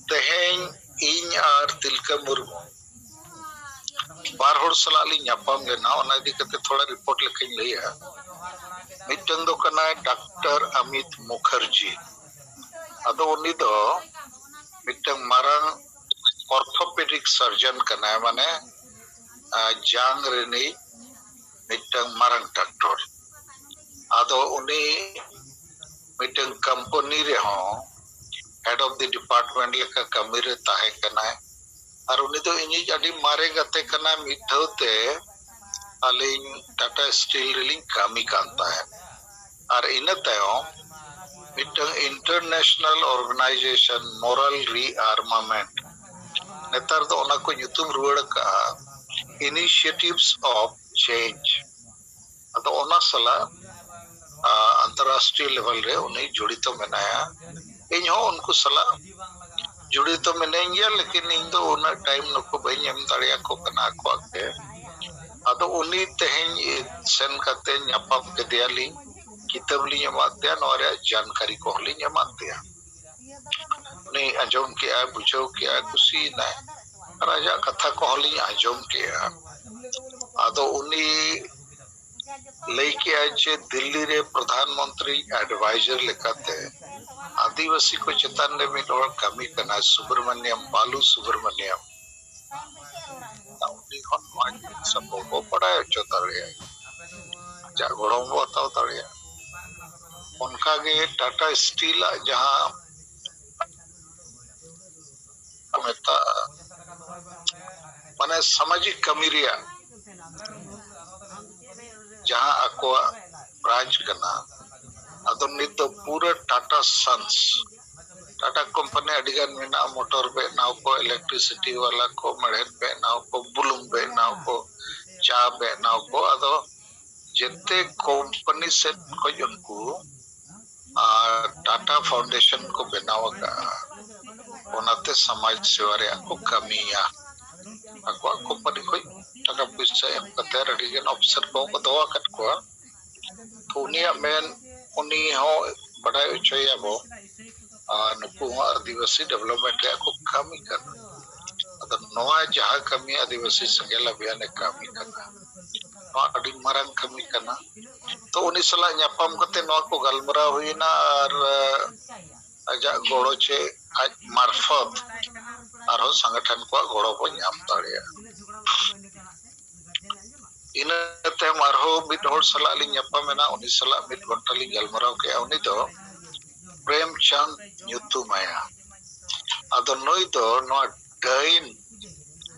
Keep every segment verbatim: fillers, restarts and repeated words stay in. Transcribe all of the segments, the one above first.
ᱛᱮᱦᱮᱧ ᱤᱧ ᱟᱨ ᱛᱤᱞᱠᱟᱹ ᱢᱩᱨᱢᱩ ᱵᱟᱨ ᱦᱚᱲ ᱥᱟᱞᱟᱜ ᱞᱤᱧ ᱧᱟᱯᱟᱢ ᱞᱮᱱᱟ, ᱚᱱᱟ ᱤᱫᱤ ᱠᱟᱛᱮ ᱛᱷᱚᱲᱟ ᱨᱤᱯᱳᱨᱴ ᱞᱮᱠᱟᱧ ᱞᱟᱹᱭᱟ᱾ ᱢᱤᱫᱴᱟᱝ ᱫᱚ ᱠᱟᱱᱟᱭ ᱰᱟᱠᱛᱟᱨ ᱟᱢᱤᱛ ᱢᱩᱠᱷᱟᱨᱡᱤ᱾ ᱟᱫᱚ ᱩᱱᱤ ᱫᱚ ᱢᱤᱫᱴᱟᱝ ᱢᱟᱨᱟᱝ ᱚᱨᱛᱷᱳᱯᱮᱰᱤᱠ ᱥᱟᱨᱡᱚᱱ ᱠᱟᱱᱟᱭ, ᱢᱟᱱᱮ ᱡᱟᱝ ᱨᱤᱱᱤᱡ ᱢᱤᱫᱴᱟᱝ ᱢᱟᱨᱟᱝ ᱰᱟᱠᱛᱚᱨ᱾ ᱟᱫᱚ ᱩᱱᱤ ᱢᱤᱫᱴᱟᱝ ᱠᱳᱢᱯᱟᱱᱤ ᱨᱮᱦᱚᱸ head of the department ᱞᱮᱠᱟ ᱠᱟᱹᱢᱤ ᱨᱮ ᱛᱟᱦᱮᱸ ᱠᱟᱱᱟᱭ᱾ ᱟᱨ ᱩᱱᱤ ᱫᱚ ᱤᱧᱤᱡ ᱟᱹᱰᱤ ᱢᱟᱨᱮ ᱜᱟᱛᱮ ᱠᱟᱱᱟᱭ᱾ ᱢᱤᱫ ᱫᱷᱟᱣ ᱛᱮ ᱟᱹᱞᱤᱧ ᱴᱟᱴᱟ ᱥᱴᱤᱞ ᱨᱮᱞᱤᱧ ᱠᱟᱹᱢᱤ ᱠᱟᱱ ᱛᱟᱦᱮᱸᱫ᱾ ᱟᱨ ᱤᱱᱟᱹ ᱛᱟᱭᱚᱢ ᱢᱤᱫᱴᱟᱝ international organization moral rearmament, ᱱᱮᱛᱟᱨ ᱫᱚ ᱚᱱᱟ ᱠᱚ ᱧᱩᱛᱩᱢ ᱨᱩᱣᱟᱹᱲ ᱟᱠᱟᱫᱼᱟ Initiatives of Change᱾ ᱟᱫᱚ ᱚᱱᱟ ᱥᱟᱞᱟᱜ ᱟᱱᱛᱟᱨᱨᱟᱥᱴᱨᱤᱭᱚ ᱞᱮᱵᱮᱞ ᱨᱮ ᱩᱱᱤ ᱡᱚᱲᱤᱛᱚ ᱢᱮᱱᱟᱭᱟ᱾ ᱤᱧ ᱦᱚᱸ ᱩᱱᱠᱩ ᱥᱟᱞᱟᱜ ᱡᱚᱲᱤᱛᱚ ᱢᱮᱱᱟᱹᱧ ᱜᱮᱭᱟ, ᱞᱮᱠᱤᱱ ᱤᱧ ᱫᱚ ᱩᱱᱟᱹᱜ ᱴᱟᱭᱤᱢ ᱱᱩᱠᱩ ᱵᱟᱹᱧ ᱮᱢ ᱫᱟᱲᱮᱭᱟᱠᱚ ᱠᱟᱱᱟ ᱟᱠᱚᱣᱟᱜ ᱜᱮ᱾ ᱟᱫᱚ ᱩᱱᱤ ᱛᱮᱦᱮᱧ ᱥᱮᱱ ᱠᱟᱛᱮ ᱧᱟᱯᱟᱢ ᱠᱮᱫᱮᱭᱟᱞᱤᱧ, ᱠᱤᱛᱟᱹᱵ ᱞᱤᱧ ᱮᱢᱟᱫ ᱫᱮᱭᱟ, ᱱᱚᱣᱟ ᱨᱮᱭᱟᱜ ᱡᱟᱱᱠᱟᱨᱤ ᱠᱚᱦᱚᱸ ᱞᱤᱧ ᱮᱢᱟᱫ ᱫᱮᱭᱟ᱾ ᱩᱱᱤ ᱟᱸᱡᱚᱢ ᱠᱮᱜᱼᱟᱭ, ᱵᱩᱡᱷᱟᱹᱣ ᱠᱮᱜᱼᱟᱭ, ᱠᱩᱥᱤᱭᱮᱱᱟᱭ᱾ ᱟᱨ ᱟᱡᱟᱜ ᱠᱟᱛᱷᱟ ᱠᱚᱦᱚᱸ ᱞᱤᱧ ᱟᱸᱡᱚᱢ ᱠᱮᱜᱼᱟ᱾ ᱟᱫᱚ ᱩᱱᱤ ᱞᱟᱹᱭ ᱠᱮᱜᱼᱟᱭ ᱡᱮ ᱫᱤᱞᱞᱤ ᱨᱮ ᱯᱨᱚᱫᱷᱟᱱ ᱢᱚᱱᱛᱨᱤ ᱮᱰᱵᱟᱭᱡᱟᱨ ᱞᱮᱠᱟᱛᱮ ᱟᱹᱫᱤᱵᱟᱹᱥᱤ ᱠᱚ ᱪᱮᱛᱟᱱ ᱨᱮ ᱢᱤᱫ ᱦᱚᱲ ᱠᱟᱹᱢᱤ ᱠᱟᱱᱟᱭ, ᱥᱩᱵᱨᱟᱢᱚᱱᱤᱭᱟᱢ, ᱵᱟᱞᱩ ᱥᱩᱵᱨᱟᱢᱚᱱᱤᱭᱟᱢ᱾ ᱩᱱᱤ ᱦᱚᱸ ᱱᱚᱣᱟ ᱡᱤᱱᱤᱥ ᱟᱵᱚ ᱵᱚ ᱵᱟᱲᱟᱭ ᱦᱚᱪᱚ ᱫᱟᱲᱮᱭᱟᱭᱟ, ᱟᱡᱟᱜ ᱜᱚᱲᱚ ᱵᱚ ᱦᱟᱛᱟᱣ ᱫᱟᱲᱮᱭᱟᱜᱼᱟ᱾ ᱚᱱᱠᱟᱜᱮ ᱴᱟᱴᱟ ᱥᱴᱤᱞᱟᱜ ᱡᱟᱦᱟᱸ ᱢᱮᱛᱟᱜᱼᱟ, ᱢᱟᱱᱮ ᱥᱟᱢᱟᱡᱤᱠ ᱠᱟᱹᱢᱤ ᱨᱮᱭᱟᱜ ᱡᱟᱦᱟᱸ ᱟᱠᱚᱣᱟᱜ ᱵᱨᱟᱧᱪ ᱠᱟᱱᱟ, ᱟᱫᱚ ᱱᱤᱛ ᱫᱚ ᱯᱩᱨᱟᱹ ᱴᱟᱴᱟ ᱥᱚᱱᱥ, ᱴᱟᱴᱟ ᱠᱳᱢᱯᱟᱱᱤ ᱟᱹᱰᱤ ᱜᱟᱱ ᱢᱮᱱᱟᱜᱼᱟ, ᱢᱚᱴᱚᱨ ᱵᱮᱱᱟᱣ ᱠᱚ, ᱤᱞᱮᱠᱴᱨᱤᱥᱤᱴᱤ ᱵᱟᱞᱟ ᱠᱚ, ᱢᱮᱲᱦᱮᱫ ᱵᱮᱱᱟᱣ ᱠᱚ, ᱵᱩᱞᱩᱝ ᱵᱮᱱᱟᱣ ᱠᱚ, ᱪᱟ ᱵᱮᱱᱟᱣ ᱠᱚ᱾ ᱟᱫᱚ ᱡᱮᱛᱮ ᱠᱳᱢᱯᱟᱱᱤ ᱥᱮᱫ ᱠᱷᱚᱱ ᱩᱱᱠᱩ ᱟᱨ ᱴᱟᱴᱟ ᱯᱷᱟᱣᱩᱱᱰᱮᱥᱚᱱ ᱠᱚ ᱵᱮᱱᱟᱣ ᱟᱠᱟᱫᱼᱟ᱾ ᱚᱱᱟᱛᱮ ᱥᱚᱢᱟᱡᱽ ᱥᱮᱵᱟ ᱨᱮᱭᱟᱜ ᱠᱚ ᱠᱟᱹᱢᱤᱭᱟ᱾ ᱟᱠᱚᱣᱟᱜ ᱠᱳᱢᱯᱟᱱᱤ ᱠᱷᱚᱱ ᱴᱟᱠᱟ ᱯᱚᱭᱥᱟ ᱮᱢ ᱠᱟᱛᱮ ᱟᱹᱰᱤ ᱜᱟᱱ ᱚᱯᱷᱤᱥᱟᱨ ᱠᱚᱦᱚᱸ ᱠᱚ ᱫᱚᱦᱚ ᱟᱠᱟᱫ ᱠᱚᱣᱟ᱾ ᱛᱚ ᱩᱱᱤᱭᱟᱜ ᱢᱮᱱ, ᱩᱱᱤ ᱦᱚᱸ ᱵᱟᱰᱟᱭ ᱦᱚᱪᱚᱭᱮᱭᱟᱵᱚ ᱟᱨ ᱱᱩᱠᱩ ᱦᱚᱸ ᱟᱹᱫᱤᱵᱟᱹᱥᱤ development ᱨᱮᱭᱟᱜ ᱠᱚ ᱠᱟᱹᱢᱤ ᱠᱟᱱᱟ᱾ ᱟᱫᱚ ᱱᱚᱣᱟ ᱡᱟᱦᱟᱸ ᱠᱟᱹᱢᱤ ᱟᱹᱫᱤᱵᱟᱹᱥᱤ ᱥᱮᱸᱜᱮᱞ ᱚᱵᱷᱤᱭᱟᱱ ᱮ ᱠᱟᱹᱢᱤ ᱠᱟᱱᱟ, ᱱᱚᱣᱟ ᱟᱹᱰᱤ ᱢᱟᱨᱟᱝ ᱠᱟᱹᱢᱤ ᱠᱟᱱᱟ᱾ ᱛᱚ ᱩᱱᱤ ᱥᱟᱞᱟᱜ ᱧᱟᱯᱟᱢ ᱠᱟᱛᱮ ᱱᱚᱣᱟ ᱠᱚ ᱜᱟᱞᱢᱟᱨᱟᱣ ᱦᱩᱭᱱᱟ ᱟᱨ, ᱟᱡᱟᱜ ᱜᱚᱲᱚ ᱪᱮ ᱟᱡ ᱢᱟᱨᱯᱷᱚᱛ ᱟᱨᱦᱚᱸ ᱥᱚᱝᱜᱚᱴᱷᱚᱱ ᱠᱚᱣᱟᱜ ᱜᱚᱲᱚ ᱵᱚ ᱧᱟᱢ ᱫᱟᱲᱮᱭᱟᱜᱼᱟ᱾ ᱤᱱᱟᱹ ᱛᱟᱭᱚᱢ ᱟᱨᱦᱚᱸ ᱢᱤᱫ ᱦᱚᱲ ᱥᱟᱞᱟᱜ ᱞᱤᱧ ᱧᱟᱯᱟᱢ ᱮᱱᱟ, ᱩᱱᱤ ᱥᱟᱞᱟᱜ ᱢᱤᱫ ᱜᱷᱚᱱᱴᱟ ᱞᱤᱧ ᱜᱟᱞᱢᱟᱨᱟᱣ ᱠᱮᱜᱼᱟ᱾ ᱩᱱᱤ ᱫᱚ ᱯᱨᱮᱢᱪᱟᱸᱫᱽ ᱧᱩᱛᱩᱢ ᱟᱭᱟ᱾ ᱟᱫᱚ ᱱᱩᱭ ᱫᱚ ᱱᱚᱣᱟ ᱰᱟᱹᱱ,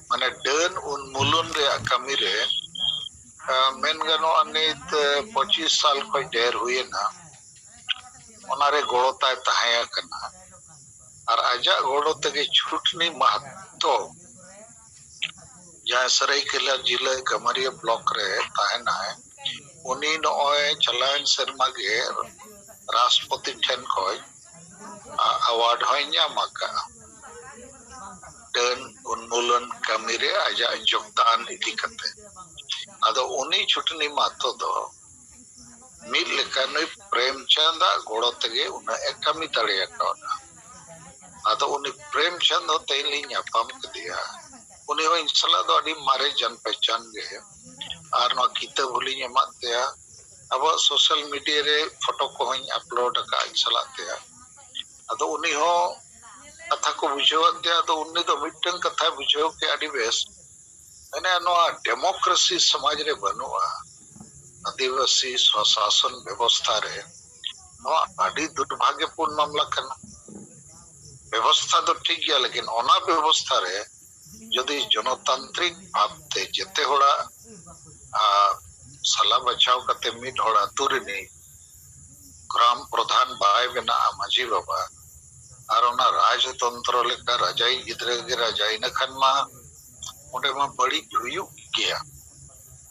ᱢᱟᱱᱮ ᱰᱟᱹᱱ ᱩᱱᱢᱩᱞᱚᱱ ᱨᱮᱭᱟᱜ ᱠᱟᱹᱢᱤ ᱨᱮ, ᱟᱸ, ᱢᱮᱱ ᱜᱟᱱᱚᱜᱼᱟ ᱱᱤᱛ, ᱟᱸ, ᱯᱚᱸᱪᱤᱥ ᱥᱟᱞ ᱠᱷᱚᱱ ᱰᱷᱮᱨ ᱦᱩᱭᱮᱱᱟ, ᱚᱱᱟᱨᱮ ᱜᱚᱲᱚ ᱛᱟᱭ ᱛᱟᱦᱮᱸ ᱟᱠᱟᱱᱟ᱾ ᱟᱨ ᱟᱡᱟᱜ ᱜᱚᱲᱚ ᱛᱮᱜᱮ ᱪᱷᱩᱴᱱᱤ ᱢᱟᱦᱟᱛᱚ, ᱡᱟᱦᱟᱸᱭ ᱥᱟᱹᱨᱟᱹᱭᱠᱮᱞᱟ ᱡᱤᱞᱟᱹ ᱜᱟᱢᱟᱨᱤᱭᱟᱹ ᱵᱞᱚᱠ ᱨᱮ ᱛᱟᱦᱮᱱᱟᱭ, ᱩᱱᱤ ᱱᱚᱜᱼᱚᱭ ᱪᱟᱞᱟᱣᱮᱱ ᱥᱮᱨᱢᱟ ᱜᱮ ᱨᱟᱥᱴᱨᱚᱯᱚᱛᱤ ᱴᱷᱮᱱ ᱠᱷᱚᱱ, ᱟ, ᱟᱣᱟᱨᱰ ᱦᱚᱸᱭ ᱧᱟᱢ ᱟᱠᱟᱫᱼᱟ, ᱰᱟᱹᱱ ᱩᱱᱢᱩᱞᱚᱱ ᱠᱟᱹᱢᱤ ᱨᱮ ᱟᱡᱟᱜ ᱡᱳᱜᱽᱫᱟᱱ ᱤᱫᱤ ᱠᱟᱛᱮ᱾ ᱟᱫᱚ ᱩᱱᱤ ᱪᱷᱩᱴᱱᱤ ᱢᱟᱦᱟᱛᱚ ᱫᱚ ᱢᱤᱫ ᱞᱮᱠᱟ ᱱᱩᱭ ᱯᱨᱮᱢᱪᱟᱸᱫᱽ ᱟᱜ ᱜᱚᱲᱚ ᱛᱮᱜᱮ ᱩᱱᱟᱹᱜ ᱮ ᱠᱟᱹᱢᱤ ᱫᱟᱲᱮ ᱟᱠᱟᱣᱫᱟ᱾ ᱟᱫᱚ ᱩᱱᱤ ᱯᱨᱮᱢᱪᱟᱸᱫᱽ ᱦᱚᱸ ᱛᱮᱦᱮᱧ ᱞᱤᱧ ᱧᱟᱯᱟᱢ ᱠᱮᱫᱮᱭᱟ᱾ ᱩᱱᱤ ᱦᱚᱸ ᱤᱧ ᱥᱟᱞᱟᱜ ᱫᱚ ᱟᱹᱰᱤ ᱢᱟᱨᱮ ᱡᱟᱱ ᱯᱮᱪᱟᱱ ᱜᱮ, ᱟᱨ ᱱᱚᱣᱟ ᱠᱤᱛᱟᱹᱵ ᱦᱚᱸᱞᱤᱧ ᱮᱢᱟᱫ ᱛᱟᱭᱟ᱾ ᱟᱵᱚᱣᱟᱜ ᱥᱳᱥᱟᱞ ᱢᱤᱰᱤᱭᱟ ᱨᱮ ᱯᱷᱳᱴᱳ ᱠᱚᱦᱚᱸᱧ ᱟᱯᱞᱳᱰ ᱟᱠᱟᱫᱼᱟ ᱤᱧ ᱥᱟᱞᱟᱜ ᱛᱮ᱾ ᱟᱫᱚ ᱩᱱᱤ ᱦᱚᱸ ᱠᱟᱛᱷᱟ ᱠᱚ ᱵᱩᱡᱷᱟᱹᱣᱟᱫ ᱛᱟᱭᱟ᱾ ᱟᱫᱚ ᱩᱱᱤ ᱫᱚ ᱢᱤᱫᱴᱟᱝ ᱠᱟᱛᱷᱟᱭ ᱵᱩᱡᱷᱟᱹᱣ ᱠᱮᱫᱼᱟ, ᱟᱹᱰᱤ ᱵᱮᱥ, ᱢᱟᱱᱮ ᱱᱚᱣᱟ ᱰᱮᱢᱳᱠᱨᱮᱥᱤ ᱥᱚᱢᱟᱡᱽ ᱨᱮ ᱵᱟᱹᱱᱩᱜᱼᱟ, ᱟᱹᱫᱤᱵᱟᱹᱥᱤ ᱥᱚᱥᱟᱥᱚᱱ ᱵᱮᱵᱚᱥᱛᱷᱟ ᱨᱮ ᱱᱚᱣᱟ ᱟᱹᱰᱤ ᱫᱩᱨᱵᱷᱟᱜᱭᱚᱯᱩᱨᱱ ᱢᱟᱢᱞᱟ ᱠᱟᱱᱟ᱾ ᱵᱮᱵᱚᱥᱛᱷᱟ ᱫᱚ ᱴᱷᱤᱠ ᱜᱮᱭᱟ, ᱞᱮᱠᱤᱱ ᱚᱱᱟ ᱵᱮᱵᱚᱥᱛᱷᱟ ᱨᱮ ᱡᱩᱫᱤ ᱡᱚᱱᱚᱛᱟᱱᱛᱨᱤᱠ ᱵᱷᱟᱵᱽᱛᱮ ᱡᱮᱛᱮ ᱦᱚᱲᱟᱜ, ᱟ, ᱥᱟᱞᱟ ᱵᱟᱪᱷᱟᱣ ᱠᱟᱛᱮ ᱢᱤᱫ ᱦᱚᱲ ᱟᱹᱛᱩ ᱨᱤᱱᱤᱡ ᱜᱨᱟᱢ ᱯᱨᱚᱫᱷᱟᱱ ᱵᱟᱭ ᱵᱮᱱᱟᱜᱼᱟ, ᱢᱟᱹᱡᱷᱤ ᱵᱟᱵᱟ, ᱟᱨ ᱚᱱᱟ ᱨᱟᱡᱽᱛᱚᱱᱛᱨᱚ ᱞᱮᱠᱟ ᱨᱟᱡᱟᱭᱤᱡ ᱜᱤᱫᱽᱨᱟᱹ ᱜᱮ ᱨᱟᱡᱟ, ᱤᱱᱟᱹ ᱠᱷᱟᱱ ᱢᱟ ᱚᱸᱰᱮ ᱢᱟ ᱵᱟᱹᱲᱤᱡ ᱦᱩᱭᱩᱜ ᱜᱮᱭᱟ᱾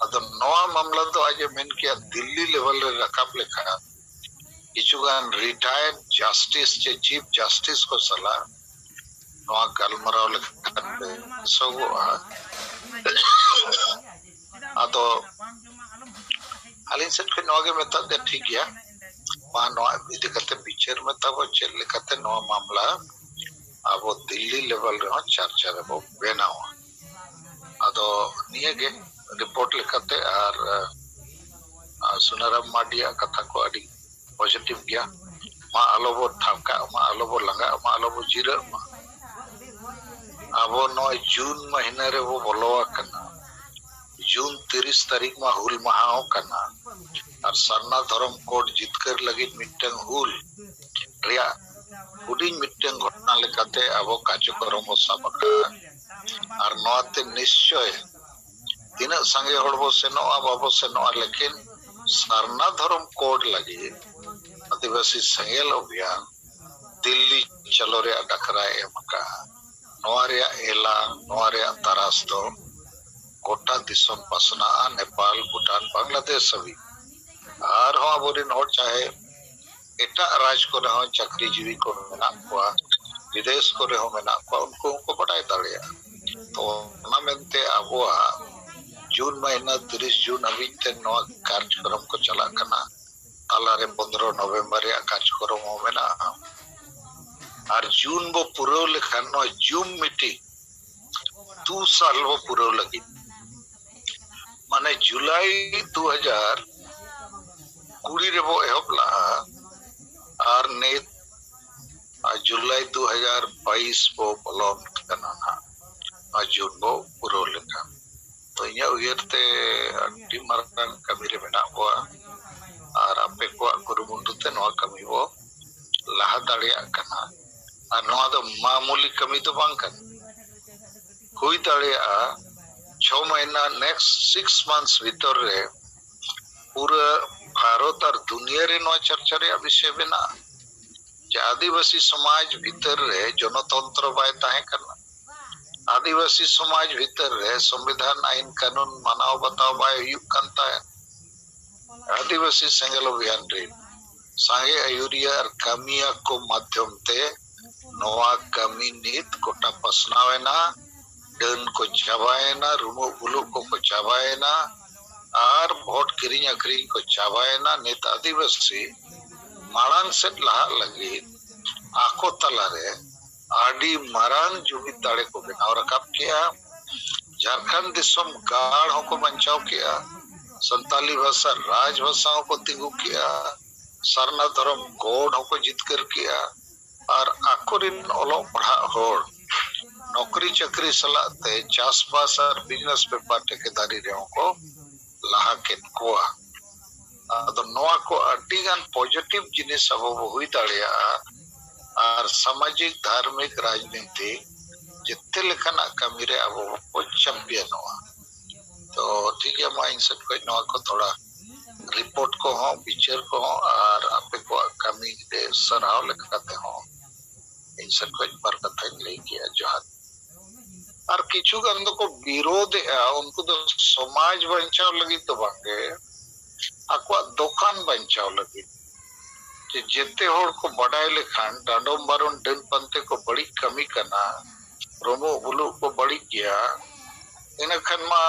ᱟᱫᱚ ᱱᱚᱣᱟ ᱢᱟᱢᱞᱟ ᱫᱚ ᱟᱡ ᱮ ᱢᱮᱱ ᱠᱮᱭᱟ, ᱫᱤᱞᱞᱤ ᱞᱮᱵᱮᱞ ᱨᱮ ᱨᱟᱠᱟᱵ ᱞᱮᱠᱷᱟᱱ ᱠᱤᱪᱷᱩ ᱜᱟᱱ ᱨᱤᱴᱟᱭᱟᱨᱰ ᱡᱟᱥᱴᱤᱥ ᱪᱮ ᱪᱤᱯ ᱡᱟᱥᱴᱤᱥ ᱠᱚ ᱥᱟᱞᱟᱜ ᱱᱚᱣᱟ ᱜᱟᱞᱢᱟᱨᱟᱣ ᱞᱮᱠᱷᱟᱱ ᱵᱮᱥᱚᱜᱚᱜᱼᱟ᱾ ᱟᱫᱚ ᱟᱹᱞᱤᱧ ᱥᱮᱫ ᱠᱷᱚᱱ ᱱᱚᱣᱟ ᱜᱮ ᱢᱮᱛᱟᱜ ᱫᱚ ᱴᱷᱤᱠ ᱜᱮᱭᱟ᱾ ᱱᱚᱣᱟ ᱤᱫᱤ ᱠᱟᱛᱮ ᱵᱤᱪᱟᱹᱨ ᱢᱮ ᱛᱟᱵᱚ, ᱪᱮᱫ ᱞᱮᱠᱟᱛᱮ ᱱᱚᱣᱟ ᱢᱟᱢᱞᱟ ᱟᱵᱚ ᱫᱤᱞᱞᱤ ᱞᱮᱵᱮᱞ ᱨᱮᱦᱚᱸ ᱪᱟᱨᱪᱟ ᱨᱮᱵᱚ ᱵᱮᱱᱟᱣᱟ᱾ ᱟᱫᱚ ᱱᱤᱭᱟᱹ ᱜᱮ ᱨᱤᱯᱳᱨᱴ ᱞᱮᱠᱟᱛᱮ᱾ ᱟᱨ, ᱟᱨ ᱥᱩᱱᱟᱨᱟᱢ ᱢᱟᱨᱰᱤᱭᱟᱜ ᱠᱟᱛᱷᱟ ᱠᱚ ᱟᱹᱰᱤ ᱯᱚᱡᱤᱴᱤᱵᱷ ᱜᱮᱭᱟ᱾ ᱢᱟ ᱟᱞᱚ ᱵᱚ ᱛᱷᱟᱠᱟᱜ ᱢᱟ, ᱟᱞᱚ ᱵᱚ ᱞᱟᱸᱜᱟᱜ ᱢᱟ, ᱟᱞᱚ ᱵᱚ ᱡᱤᱨᱟᱹᱜ ᱢᱟ᱾ ᱟᱵᱚ ᱱᱚᱜᱼᱚᱭ ᱡᱩᱱ ᱢᱟᱹᱦᱱᱟᱹ ᱨᱮᱵᱚ ᱵᱚᱞᱚ ᱟᱠᱟᱱᱟ᱾ ᱡᱩᱱ ᱛᱤᱨᱤᱥ ᱛᱟᱹᱨᱤᱠᱷ ᱢᱟ ᱦᱩᱞ ᱢᱟᱦᱟ ᱦᱚᱸ ᱠᱟᱱᱟ᱾ ᱟᱨ ᱥᱟᱨᱱᱟ ᱫᱷᱚᱨᱚᱢ ᱠᱳᱰ ᱡᱤᱛᱠᱟᱹᱨ ᱞᱟᱹᱜᱤᱫ ᱢᱤᱫᱴᱟᱝ ᱦᱩᱞ ᱨᱮᱭᱟᱜ ᱦᱩᱰᱤᱧ ᱢᱤᱫᱴᱟᱝ ᱜᱷᱚᱴᱚᱱᱟ ᱞᱮᱠᱟᱛᱮ ᱟᱵᱚ ᱠᱟᱨᱡᱚᱠᱨᱚᱢ ᱵᱚ ᱥᱟᱵ ᱟᱠᱟᱫᱟ᱾ ᱟᱨ ᱱᱚᱣᱟᱛᱮ ᱱᱤᱥᱪᱚᱭ ᱛᱤᱱᱟᱹᱜ ᱥᱟᱸᱜᱮ ᱦᱚᱲ ᱵᱚ ᱥᱮᱱᱚᱜᱼᱟ, ᱵᱟᱵᱚ ᱥᱮᱱᱚᱜᱼᱟ, ᱞᱮᱠᱤᱱ ᱥᱟᱨᱱᱟ ᱫᱷᱚᱨᱚᱢ ᱠᱳᱰ ᱞᱟᱹᱜᱤᱫ ᱟᱹᱫᱤᱵᱟᱹᱥᱤ ᱥᱮᱸᱜᱮᱞ ᱚᱵᱷᱤᱭᱟᱱ ᱫᱤᱞᱞᱤ ᱪᱟᱞᱚ ᱨᱮᱭᱟᱜ ᱰᱟᱠᱨᱟᱭ ᱮᱢ ᱟᱠᱟᱫᱼᱟ᱾ ᱱᱚᱣᱟ ᱨᱮᱭᱟᱜ ᱮᱞᱟᱝ, ᱱᱚᱣᱟ ᱨᱮᱭᱟᱜ ᱛᱟᱨᱟᱥ ᱫᱚ ᱜᱚᱴᱟ ᱫᱤᱥᱚᱢ ᱯᱟᱥᱱᱟᱜᱼᱟ, ᱱᱮᱯᱟᱞ, ᱵᱷᱩᱴᱟᱱ, ᱵᱟᱝᱞᱟᱫᱮᱥ ᱦᱟᱹᱵᱤᱡ᱾ ᱟᱨᱦᱚᱸ ᱟᱵᱚᱨᱮᱱ ᱦᱚᱲ ᱪᱟᱦᱮ ᱮᱴᱟᱜ ᱨᱟᱡᱽ ᱠᱚᱨᱮ ᱦᱚᱸ ᱪᱟᱹᱠᱨᱤ ᱡᱤᱣᱤ ᱠᱚ ᱢᱮᱱᱟᱜ ᱠᱚᱣᱟ, ᱵᱤᱫᱮᱥ ᱠᱚᱨᱮ ᱦᱚᱸ ᱢᱮᱱᱟᱜ ᱠᱚᱣᱟ, ᱩᱱᱠᱩ ᱦᱚᱸᱠᱚ ᱵᱟᱰᱟᱭ ᱫᱟᱲᱮᱭᱟᱜᱼᱟ᱾ ᱛᱚ ᱚᱱᱟ ᱢᱮᱱᱛᱮ ᱟᱵᱚᱣᱟᱜ ᱡᱩᱱ ᱢᱟᱹᱦᱱᱟᱹ ᱛᱤᱨᱤᱥ ᱡᱩᱱ ᱦᱟᱹᱵᱤᱡ ᱛᱮ ᱱᱚᱣᱟ ᱠᱟᱨᱡᱚᱠᱨᱚᱢ ᱠᱚ ᱪᱟᱞᱟᱜ ᱠᱟᱱᱟ᱾ ᱛᱟᱞᱟᱨᱮ ᱯᱚᱱᱫᱽᱨᱚ ᱱᱚᱵᱷᱮᱢᱵᱚᱨ ᱨᱮᱭᱟᱜ ᱠᱟᱨᱡᱚᱠᱨᱚᱢ ᱦᱚᱸ ᱢᱮᱱᱟᱜᱼᱟ᱾ ᱟᱨ ᱡᱩᱱ ᱵᱚ ᱯᱩᱨᱟᱹᱣ ᱞᱮᱠᱷᱟᱱ ᱱᱚᱣᱟ ᱡᱩᱢ ᱢᱤᱴᱤᱝ ᱫᱩ ᱥᱟᱞ ᱵᱚ ᱯᱩᱨᱟᱹᱣ ᱞᱟᱹᱜᱤᱫ, ᱢᱟᱱᱮ ᱡᱩᱞᱟᱭ ᱫᱩ ᱦᱟᱡᱟᱨ ᱠᱩᱲᱤ ᱨᱮᱵᱚ ᱮᱦᱚᱵ ᱞᱟᱜᱼᱟ᱾ ᱟᱨ ᱱᱤᱛ ᱟᱨ ᱡᱩᱞᱟᱭ ᱫᱩ ᱦᱟᱡᱟᱨ ᱵᱟᱭᱤᱥ ᱵᱚ ᱵᱚᱞᱚᱱ ᱠᱟᱱᱟ ᱱᱟᱦᱟᱜ, ᱱᱚᱣᱟ ᱡᱩᱱ ᱵᱚ ᱯᱩᱨᱟᱹᱣ ᱞᱮᱠᱷᱟᱱ᱾ ᱛᱚ ᱤᱧᱟᱹᱜ ᱩᱭᱦᱟᱹᱨ ᱛᱮ ᱟᱹᱰᱤ ᱢᱟᱨᱟᱝ ᱠᱟᱹᱢᱤ ᱨᱮ ᱢᱮᱱᱟᱜ ᱵᱚᱣᱟ᱾ ᱟᱨ ᱟᱯᱮ ᱠᱚᱣᱟᱜ ᱠᱩᱨᱩᱢᱩᱴᱩ ᱛᱮ ᱱᱚᱣᱟ ᱠᱟᱹᱢᱤ ᱵᱚ ᱞᱟᱦᱟ ᱫᱟᱲᱮᱭᱟᱜ ᱠᱟᱱᱟ᱾ ᱟᱨ ᱱᱚᱣᱟ ᱫᱚ ᱢᱟᱢᱩᱞᱤ ᱠᱟᱹᱢᱤ ᱫᱚ ᱵᱟᱝ ᱠᱟᱱᱟ᱾ ᱦᱩᱭ ᱫᱟᱲᱮᱭᱟᱜᱼᱟ ᱪᱷᱚ ᱢᱟᱹᱦᱱᱟᱹ, next six months ᱵᱷᱤᱛᱚᱨ ᱨᱮ ᱯᱩᱨᱟᱹ ᱵᱷᱟᱨᱚᱛ ᱟᱨ ᱫᱩᱱᱤᱭᱟᱹ ᱨᱮ ᱱᱚᱣᱟ ᱪᱟᱨᱪᱟ ᱨᱮᱭᱟᱜ ᱵᱤᱥᱚᱭ ᱵᱮᱱᱟᱜᱼᱟ ᱡᱮ ᱟᱹᱫᱤᱵᱟᱹᱥᱤ ᱥᱚᱢᱟᱡᱽ ᱵᱷᱤᱛᱟᱹᱨ ᱨᱮ ᱜᱚᱱᱚᱛᱚᱱᱛᱨᱚ ᱵᱟᱭ ᱛᱟᱦᱮᱸ ᱠᱟᱱᱟ᱾ ᱟᱹᱫᱤᱵᱟᱹᱥᱤ ᱥᱚᱢᱟᱡᱽ ᱵᱷᱤᱛᱟᱹᱨ ᱨᱮ ᱥᱚᱝᱵᱤᱫᱷᱟᱱ, ᱟᱹᱭᱤᱱ ᱠᱟᱹᱱᱩᱱ ᱢᱟᱱᱟᱣ ᱵᱟᱛᱟᱣ ᱵᱟᱭ ᱦᱩᱭᱩᱜ ᱠᱟᱱ ᱛᱟᱦᱮᱸᱫ᱾ ᱟᱹᱫᱤᱵᱟᱹᱥᱤ ᱥᱮᱸᱜᱮᱞ ᱚᱵᱷᱤᱭᱟᱱ ᱨᱮ ᱥᱟᱸᱜᱮ ᱟᱹᱭᱩᱨᱤᱭᱟᱹ ᱟᱨ ᱠᱟᱹᱢᱤᱭᱟᱹ ᱠᱚ ᱢᱟᱫᱽᱫᱷᱚᱢ ᱛᱮ ᱱᱚᱣᱟ ᱠᱟᱹᱢᱤ ᱱᱤᱛ ᱜᱚᱴᱟ ᱯᱟᱥᱱᱟᱣ ᱮᱱᱟ᱾ ᱰᱟᱹᱱ ᱠᱚ ᱪᱟᱵᱟᱭᱮᱱᱟ, ᱨᱩᱢᱩᱜ ᱵᱩᱞᱩᱜ ᱠᱚᱠᱚ ᱪᱟᱵᱟᱭᱮᱱᱟ, ᱟᱨ ᱵᱷᱳᱴ ᱠᱤᱨᱤᱧ ᱟᱹᱠᱷᱨᱤᱧ ᱠᱚ ᱪᱟᱵᱟᱭᱮᱱᱟ᱾ ᱱᱤᱛ ᱟᱹᱫᱤᱵᱟᱹᱥᱤ ᱢᱟᱲᱟᱝ ᱥᱮᱫ ᱞᱟᱦᱟᱜ ᱞᱟᱹᱜᱤᱫ ᱟᱠᱚ ᱛᱟᱞᱟᱨᱮ ᱟᱹᱰᱤ ᱢᱟᱨᱟᱝ ᱡᱩᱢᱤᱫ ᱫᱟᱲᱮ ᱠᱚ ᱵᱮᱱᱟᱣ ᱨᱟᱠᱟᱵ ᱠᱮᱜᱼᱟ᱾ ᱡᱷᱟᱲᱠᱷᱚᱸᱰ ᱫᱤᱥᱚᱢ ᱜᱟᱲ ᱦᱚᱸᱠᱚ ᱵᱟᱧᱪᱟᱣ ᱠᱮᱜᱼᱟ, ᱥᱟᱱᱛᱟᱞᱤ ᱵᱷᱟᱥᱟ ᱨᱟᱡᱽ ᱵᱷᱟᱥᱟ ᱦᱚᱸᱠᱚ ᱛᱤᱸᱜᱩ ᱠᱮᱜᱼᱟ, ᱥᱟᱨᱱᱟ ᱫᱷᱚᱨᱚᱢ ᱠᱳᱰ ᱦᱚᱸᱠᱚ ᱡᱤᱛᱠᱟᱹᱨ ᱠᱮᱜᱼᱟ, ᱟᱨ ᱟᱠᱚᱨᱮᱱ ᱚᱞᱚᱜ ᱯᱟᱲᱦᱟᱜ ᱦᱚᱲ ᱱᱚᱠᱨᱤ ᱪᱟᱹᱠᱨᱤ ᱥᱟᱞᱟᱜ ᱛᱮ ᱪᱟᱥᱵᱟᱥ ᱟᱨ ᱵᱤᱡᱽᱱᱮᱥ ᱵᱮᱯᱟᱨ ᱴᱷᱮᱠᱮᱫᱟᱨᱤ ᱨᱮᱦᱚᱸ ᱠᱚ ᱞᱟᱦᱟ ᱠᱮᱫ ᱠᱚᱣᱟ᱾ ᱟᱫᱚ ᱱᱚᱣᱟ ᱠᱚ ᱟᱹᱰᱤ ᱜᱟᱱ ᱯᱚᱡᱤᱴᱤᱵᱷ ᱡᱤᱱᱤᱥ ᱟᱵᱚ ᱵᱚ ᱦᱩᱭ ᱫᱟᱲᱮᱭᱟᱜᱼᱟ, ᱟᱨ ᱥᱟᱢᱟᱡᱤᱠ, ᱫᱷᱟᱨᱢᱤᱠ, ᱨᱟᱡᱽᱱᱤᱛᱤ ᱡᱮᱛᱮ ᱞᱮᱠᱟᱱᱟᱜ ᱠᱟᱹᱢᱤ ᱨᱮ ᱟᱵᱚ ᱵᱚ ᱪᱟᱢᱯᱤᱭᱟᱱᱚᱜᱼᱟ᱾ ᱛᱚ ᱴᱷᱤᱠ ᱜᱮᱭᱟ, ᱢᱟ ᱤᱧ ᱥᱮᱫ ᱠᱷᱚᱱ ᱱᱚᱣᱟ ᱠᱚ ᱛᱷᱚᱲᱟ ᱨᱤᱯᱳᱨᱴ ᱠᱚᱦᱚᱸ, ᱵᱤᱪᱟᱹᱨ ᱠᱚᱦᱚᱸ ᱟᱨ ᱟᱯᱮ ᱠᱚᱣᱟᱜ ᱠᱟᱹᱢᱤ ᱨᱮ ᱥᱟᱨᱦᱟᱣ ᱞᱮᱠᱟᱛᱮ ᱦᱚᱸ ᱤᱧ ᱥᱮᱫ ᱠᱷᱚᱱ ᱵᱟᱨ ᱠᱟᱛᱷᱟᱧ ᱞᱟᱹᱭ ᱠᱮᱜᱼᱟ᱾ ᱡᱚᱦᱟᱨ᱾ ᱟᱨ ᱠᱤᱪᱷᱩ ᱜᱟᱱ ᱫᱚᱠᱚ ᱵᱤᱨᱳᱫᱷᱮᱜᱼᱟ, ᱩᱱᱠᱩ ᱫᱚ ᱥᱚᱢᱟᱡᱽ ᱵᱟᱧᱪᱟᱣ ᱞᱟᱹᱜᱤᱫ ᱫᱚ ᱵᱟᱝᱜᱮ, ᱟᱠᱚᱣᱟᱜ ᱫᱚᱠᱟᱱ ᱵᱟᱧᱪᱟᱣ ᱞᱟᱹᱜᱤᱫ᱾ ᱡᱮ ᱡᱮᱛᱮ ᱦᱚᱲ ᱠᱚ ᱵᱟᱰᱟᱭ ᱞᱮᱠᱷᱟᱱ ᱰᱟᱸᱰᱚᱢ ᱵᱟᱨᱚᱱ ᱰᱟᱹᱱ ᱯᱟᱱᱛᱮ ᱠᱚ ᱵᱟᱹᱲᱤᱡ ᱠᱟᱹᱢᱤ ᱠᱟᱱᱟ, ᱨᱩᱢᱩᱜ ᱵᱩᱞᱩᱜ ᱠᱚ ᱵᱟᱹᱲᱤᱡ ᱜᱮᱭᱟ, ᱤᱱᱟᱹ ᱠᱷᱟᱱ ᱢᱟ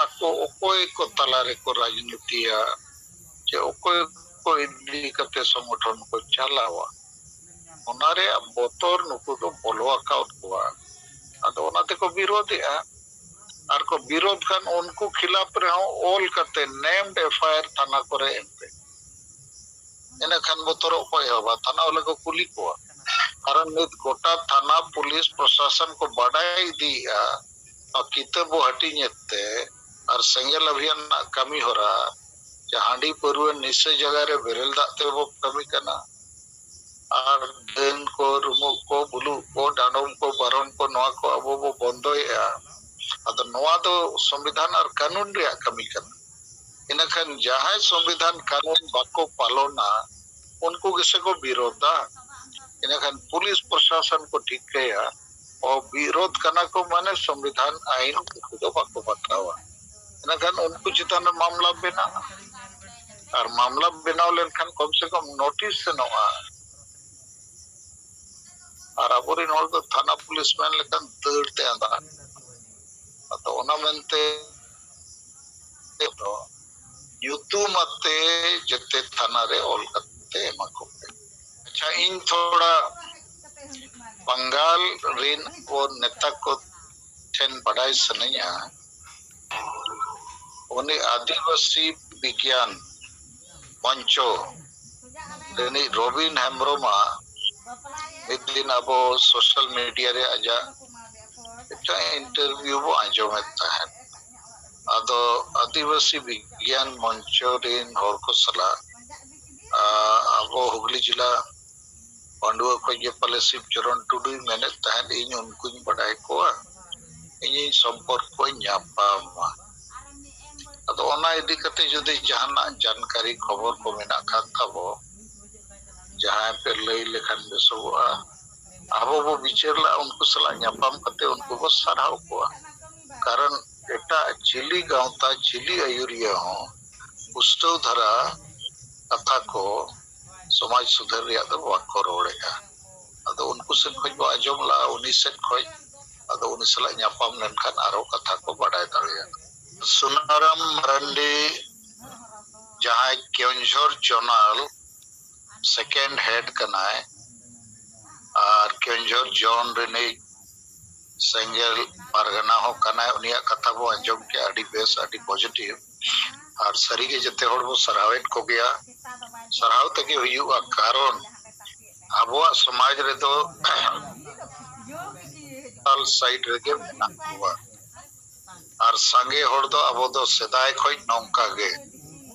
ᱟᱠᱚ ᱚᱠᱚᱭ ᱠᱚ ᱛᱟᱞᱟ ᱨᱮᱠᱚ ᱨᱟᱡᱽᱱᱤᱛᱤᱭᱟ, ᱪᱮ ᱚᱠᱚᱭ ᱠᱚ ᱤᱫᱤ ᱠᱟᱛᱮ ᱥᱚᱝᱜᱚᱴᱷᱚᱱ ᱠᱚ ᱪᱟᱞᱟᱣᱟ, ᱚᱱᱟ ᱨᱮᱭᱟᱜ ᱵᱚᱛᱚᱨ ᱱᱩᱠᱩ ᱫᱚ ᱵᱚᱞᱚ ᱟᱠᱟᱣᱟᱫ ᱠᱚᱣᱟ᱾ ᱟᱫᱚ ᱚᱱᱟ ᱛᱮᱠᱚ ᱵᱤᱨᱳᱫᱷᱮᱜᱼᱟ᱾ ᱟᱨ ᱠᱚ ᱵᱤᱨᱳᱫᱷ ᱠᱷᱟᱱ ᱩᱱᱠᱩ ᱠᱷᱤᱞᱟᱯ ᱨᱮᱦᱚᱸ ᱚᱞ ᱠᱟᱛᱮ ᱱᱮᱢᱰ ᱮᱯᱷ ᱟᱭ ᱟᱨ ᱛᱷᱟᱱᱟ ᱠᱚᱨᱮ ᱮᱢ ᱯᱮ᱾ ᱤᱱᱟᱹ ᱠᱷᱟᱱ ᱵᱚᱛᱚᱨᱚᱜ ᱠᱚ ᱮᱦᱚᱵᱟ, ᱛᱷᱟᱱᱟ ᱵᱟᱞᱟ ᱠᱚ ᱠᱩᱞᱤ ᱠᱚᱣᱟ᱾ ᱠᱟᱨᱚᱱ ᱱᱤᱛ ᱜᱚᱴᱟ ᱛᱷᱟᱱᱟ, ᱯᱩᱞᱤᱥ, ᱯᱨᱚᱥᱟᱥᱚᱱ ᱠᱚ ᱵᱟᱰᱟᱭ ᱤᱫᱤᱭᱮᱫᱼᱟ, ᱱᱚᱣᱟ ᱠᱤᱛᱟᱹᱵ ᱵᱚ ᱦᱟᱹᱴᱤᱧᱮᱫ ᱛᱮ ᱟᱨ ᱥᱮᱸᱜᱮᱞ ᱚᱵᱷᱤᱭᱟᱱ ᱨᱮᱱᱟᱜ ᱠᱟᱹᱢᱤ ᱦᱚᱨᱟ, ᱡᱮ ᱦᱟᱺᱰᱤ ᱯᱟᱹᱨᱣᱟᱹ ᱱᱤᱥᱟᱹ ᱡᱟᱭᱜᱟ ᱨᱮ ᱵᱮᱨᱮᱞ ᱫᱟᱜ ᱛᱮᱵᱚ ᱠᱟᱹᱢᱤ ᱠᱟᱱᱟ, ᱟᱨ ᱰᱟᱹᱱ ᱠᱚ, ᱨᱩᱢᱩᱜ ᱠᱚ, ᱵᱩᱞᱩᱜ ᱠᱚ, ᱰᱟᱸᱰᱚᱢ ᱠᱚ, ᱵᱟᱨᱚᱱ ᱠᱚ, ᱱᱚᱣᱟ ᱠᱚ ᱟᱵᱚ ᱵᱚ ᱵᱚᱱᱫᱚᱭᱮᱫᱼᱟ᱾ ᱟᱫᱚ ᱱᱚᱣᱟ ᱫᱚ ᱥᱚᱝᱵᱤᱫᱷᱟᱱ ᱟᱨ ᱠᱟᱹᱱᱩᱱ ᱨᱮᱭᱟᱜ ᱠᱟᱹᱢᱤ ᱠᱟᱱᱟ᱾ ᱤᱱᱟᱹᱠᱷᱟᱱ ᱡᱟᱦᱟᱸᱭ ᱥᱚᱝᱵᱤᱫᱷᱟᱱ ᱠᱟᱹᱱᱩᱱ ᱵᱟᱠᱚ ᱯᱟᱞᱚᱱᱟ, ᱩᱱᱠᱩ ᱜᱮᱥᱮ ᱠᱚ ᱵᱤᱨᱳᱫᱷᱟ᱾ ᱤᱱᱟᱹᱠᱷᱟᱱ ᱯᱩᱞᱤᱥ ᱯᱨᱚᱥᱟᱥᱚᱱ ᱠᱚ ᱴᱷᱤᱠᱟᱹᱭᱟ, ᱚ, ᱵᱤᱨᱳᱫᱷ ᱠᱟᱱᱟ ᱠᱚ, ᱢᱟᱱᱮ ᱥᱚᱝᱵᱤᱫᱷᱟᱱ ᱟᱭᱤᱱ ᱩᱱᱠᱩ ᱫᱚ ᱵᱟᱠᱚ ᱵᱟᱛᱟᱣᱟ᱾ ᱤᱱᱟᱹᱠᱷᱟᱱ ᱩᱱᱠᱩ ᱪᱮᱛᱟᱱ ᱨᱮ ᱢᱟᱢᱞᱟ ᱵᱮᱱᱟᱜᱼᱟ, ᱟᱨ ᱢᱟᱢᱞᱟ ᱵᱮᱱᱟᱣ ᱞᱮᱱᱠᱷᱟᱱ ᱠᱚᱢ ᱥᱮ ᱠᱚᱢ ᱱᱳᱴᱤᱥ ᱥᱮᱱᱚᱜᱼᱟ᱾ ᱟᱨ ᱟᱵᱚᱨᱮᱱ ᱦᱚᱲ ᱫᱚ ᱛᱷᱟᱱᱟ ᱯᱩᱞᱤᱥ ᱢᱮᱱ ᱞᱮᱠᱷᱟᱱ ᱫᱟᱹᱲ ᱛᱮ ᱟᱸᱫᱟᱜ᱾ ᱟᱫᱚ ᱚᱱᱟ ᱢᱮᱱᱛᱮ ᱫᱚ ᱧᱩᱛᱩᱢ ᱟᱛᱮ ᱡᱮᱛᱮ ᱛᱷᱟᱱᱟ ᱨᱮ ᱚᱞ ᱠᱟᱛᱮ ᱛᱮ ᱮᱢᱟ ᱠᱚᱯᱮ᱾ ᱟᱪᱪᱷᱟ, ᱤᱧ ᱛᱷᱚᱲᱟ ᱵᱟᱝᱜᱟᱞ ᱨᱤᱱ ᱠᱚ ᱱᱮᱛᱟ ᱠᱚ ᱴᱷᱮᱱ ᱵᱟᱰᱟᱭ ᱥᱟᱱᱟᱧᱟ, ᱩᱱᱤ ᱟᱹᱫᱤᱵᱟᱹᱥᱤ ᱵᱤᱜᱽᱭᱟᱱ ᱢᱚᱧᱪᱚ ᱨᱤᱱᱤᱡ ᱨᱚᱵᱤᱱ ᱦᱮᱢᱵᱨᱚᱢᱟᱜ ᱢᱤᱫ ᱫᱤᱱ ᱟᱵᱚ ᱥᱳᱥᱟᱞ ᱢᱤᱰᱤᱭᱟ ᱨᱮ ᱟᱡᱟᱜ ᱢᱤᱫᱴᱟᱝ ᱤᱱᱴᱟᱨᱵᱷᱤᱭᱩ ᱵᱚ ᱟᱸᱡᱚᱢᱮᱫ ᱛᱟᱦᱮᱸᱫ᱾ ᱟᱫᱚ ᱟᱹᱫᱤᱵᱟᱹᱥᱤ ᱵᱤᱜᱽᱭᱟᱱ ᱢᱚᱧᱪᱚ ᱨᱤᱱ ᱦᱚᱲ ᱠᱚ ᱥᱟᱞᱟᱜ, ᱟ, ᱟᱵᱚ ᱦᱩᱜᱽᱞᱤ ᱡᱮᱞᱟ ᱯᱟᱺᱰᱩᱣᱟᱹ ᱠᱷᱚᱱ ᱜᱮ ᱯᱟᱞᱮ ᱥᱤᱵ ᱪᱚᱨᱚᱱ ᱴᱩᱰᱩᱭ ᱢᱮᱱᱮᱫ ᱛᱟᱦᱮᱸᱫ, ᱤᱧ ᱩᱱᱠᱩᱧ ᱵᱟᱰᱟᱭ ᱠᱚᱣᱟ, ᱤᱧᱤᱧ ᱥᱚᱢᱯᱚᱨᱠᱚᱧ ᱧᱟᱯᱟᱢᱟ᱾ ᱟᱫᱚ ᱚᱱᱟ ᱤᱫᱤ ᱠᱟᱛᱮ ᱡᱩᱫᱤ ᱡᱟᱦᱟᱱᱟᱜ ᱡᱟᱱᱠᱟᱨᱤ ᱠᱷᱚᱵᱚᱨ ᱠᱚ ᱢᱮᱱᱟᱜ ᱠᱷᱟᱱ ᱛᱟᱵᱚ, ᱡᱟᱦᱟᱸᱭ ᱯᱮ ᱞᱟᱹᱭ ᱞᱮᱠᱷᱟᱱ ᱵᱮᱥᱚᱜᱚᱜᱼᱟ᱾ ᱟᱵᱚ ᱵᱚ ᱵᱤᱪᱟᱹᱨ ᱞᱟᱜᱼᱟ, ᱩᱱᱠᱩ ᱥᱟᱞᱟᱜ ᱧᱟᱯᱟᱢ ᱠᱟᱛᱮ ᱩᱱᱠᱩ ᱵᱚ ᱥᱟᱨᱦᱟᱣ ᱠᱚᱣᱟ᱾ ᱠᱟᱨᱚᱱ ᱮᱴᱟᱜ ᱪᱤᱞᱤ ᱜᱟᱶᱛᱟ, ᱪᱤᱞᱤ ᱟᱹᱭᱩᱨᱤᱭᱟᱹ ᱦᱚᱸ ᱯᱩᱥᱴᱟᱹᱣ ᱫᱷᱟᱨᱟ ᱠᱟᱛᱷᱟ ᱠᱚ ᱥᱚᱢᱟᱡᱽ ᱥᱩᱫᱷᱟᱹᱨ ᱨᱮᱭᱟᱜ ᱫᱚ ᱵᱟᱠᱚ ᱨᱚᱲᱮᱫᱼᱟ᱾ ᱟᱫᱚ ᱩᱱᱠᱩ ᱥᱮᱫ ᱠᱷᱚᱱ ᱵᱚ ᱟᱸᱡᱚᱢ ᱞᱟᱜᱼᱟ, ᱩᱱᱤ ᱥᱮᱫ ᱠᱷᱚᱱ, ᱟᱫᱚ ᱩᱱᱤ ᱥᱟᱞᱟᱜ ᱧᱟᱯᱟᱢ ᱞᱮᱱᱠᱷᱟᱱ ᱟᱨᱦᱚᱸ ᱠᱟᱛᱷᱟ ᱠᱚ ᱵᱟᱰᱟᱭ ᱫᱟᱲᱮᱭᱟᱜᱼᱟ᱾ ᱥᱩᱱᱟᱨᱟᱢ ᱢᱟᱨᱟᱱᱰᱤ, ᱡᱟᱦᱟᱸᱭ ᱠᱮᱣᱚᱱᱡᱷᱚᱨ ᱡᱚᱱᱟᱞ ᱥᱮᱠᱮᱱᱰ ᱦᱮᱰ ᱠᱟᱱᱟᱭ ᱟᱨ ᱠᱮᱣᱚᱱᱡᱷᱚᱨ ᱡᱚᱱ ᱨᱤᱱᱤᱡ ᱥᱮᱸᱜᱮᱞ ᱯᱟᱨᱜᱟᱱᱟ ᱦᱚᱸ ᱠᱟᱱᱟᱭ, ᱩᱱᱤᱭᱟᱜ ᱠᱟᱛᱷᱟ ᱵᱚ ᱟᱸᱡᱚᱢ ᱠᱮᱜᱼᱟ, ᱟᱹᱰᱤ ᱵᱮᱥ, ᱟᱹᱰᱤ ᱯᱚᱡᱤᱴᱤᱵᱷ᱾ ᱟᱨ ᱥᱟᱹᱨᱤᱜᱮ ᱡᱮᱛᱮ ᱦᱚᱲ ᱵᱚ ᱥᱟᱨᱦᱟᱣᱮᱫ ᱠᱚᱜᱮᱭᱟ, ᱥᱟᱨᱦᱟᱣ ᱛᱮᱜᱮ ᱦᱩᱭᱩᱜᱼᱟ, ᱠᱟᱨᱚᱱ ᱟᱵᱚᱣᱟᱜ ᱥᱚᱢᱟᱡᱽ ᱨᱮᱫᱚ ᱟᱞ ᱥᱟᱭᱤᱰ ᱨᱮᱜᱮ ᱢᱮᱱᱟᱜ ᱠᱚᱣᱟ᱾ ᱟᱨ ᱥᱟᱸᱜᱮ ᱦᱚᱲ ᱫᱚ ᱟᱵᱚ ᱫᱚ ᱥᱮᱫᱟᱭ ᱠᱷᱚᱱ ᱱᱚᱝᱠᱟ ᱜᱮ,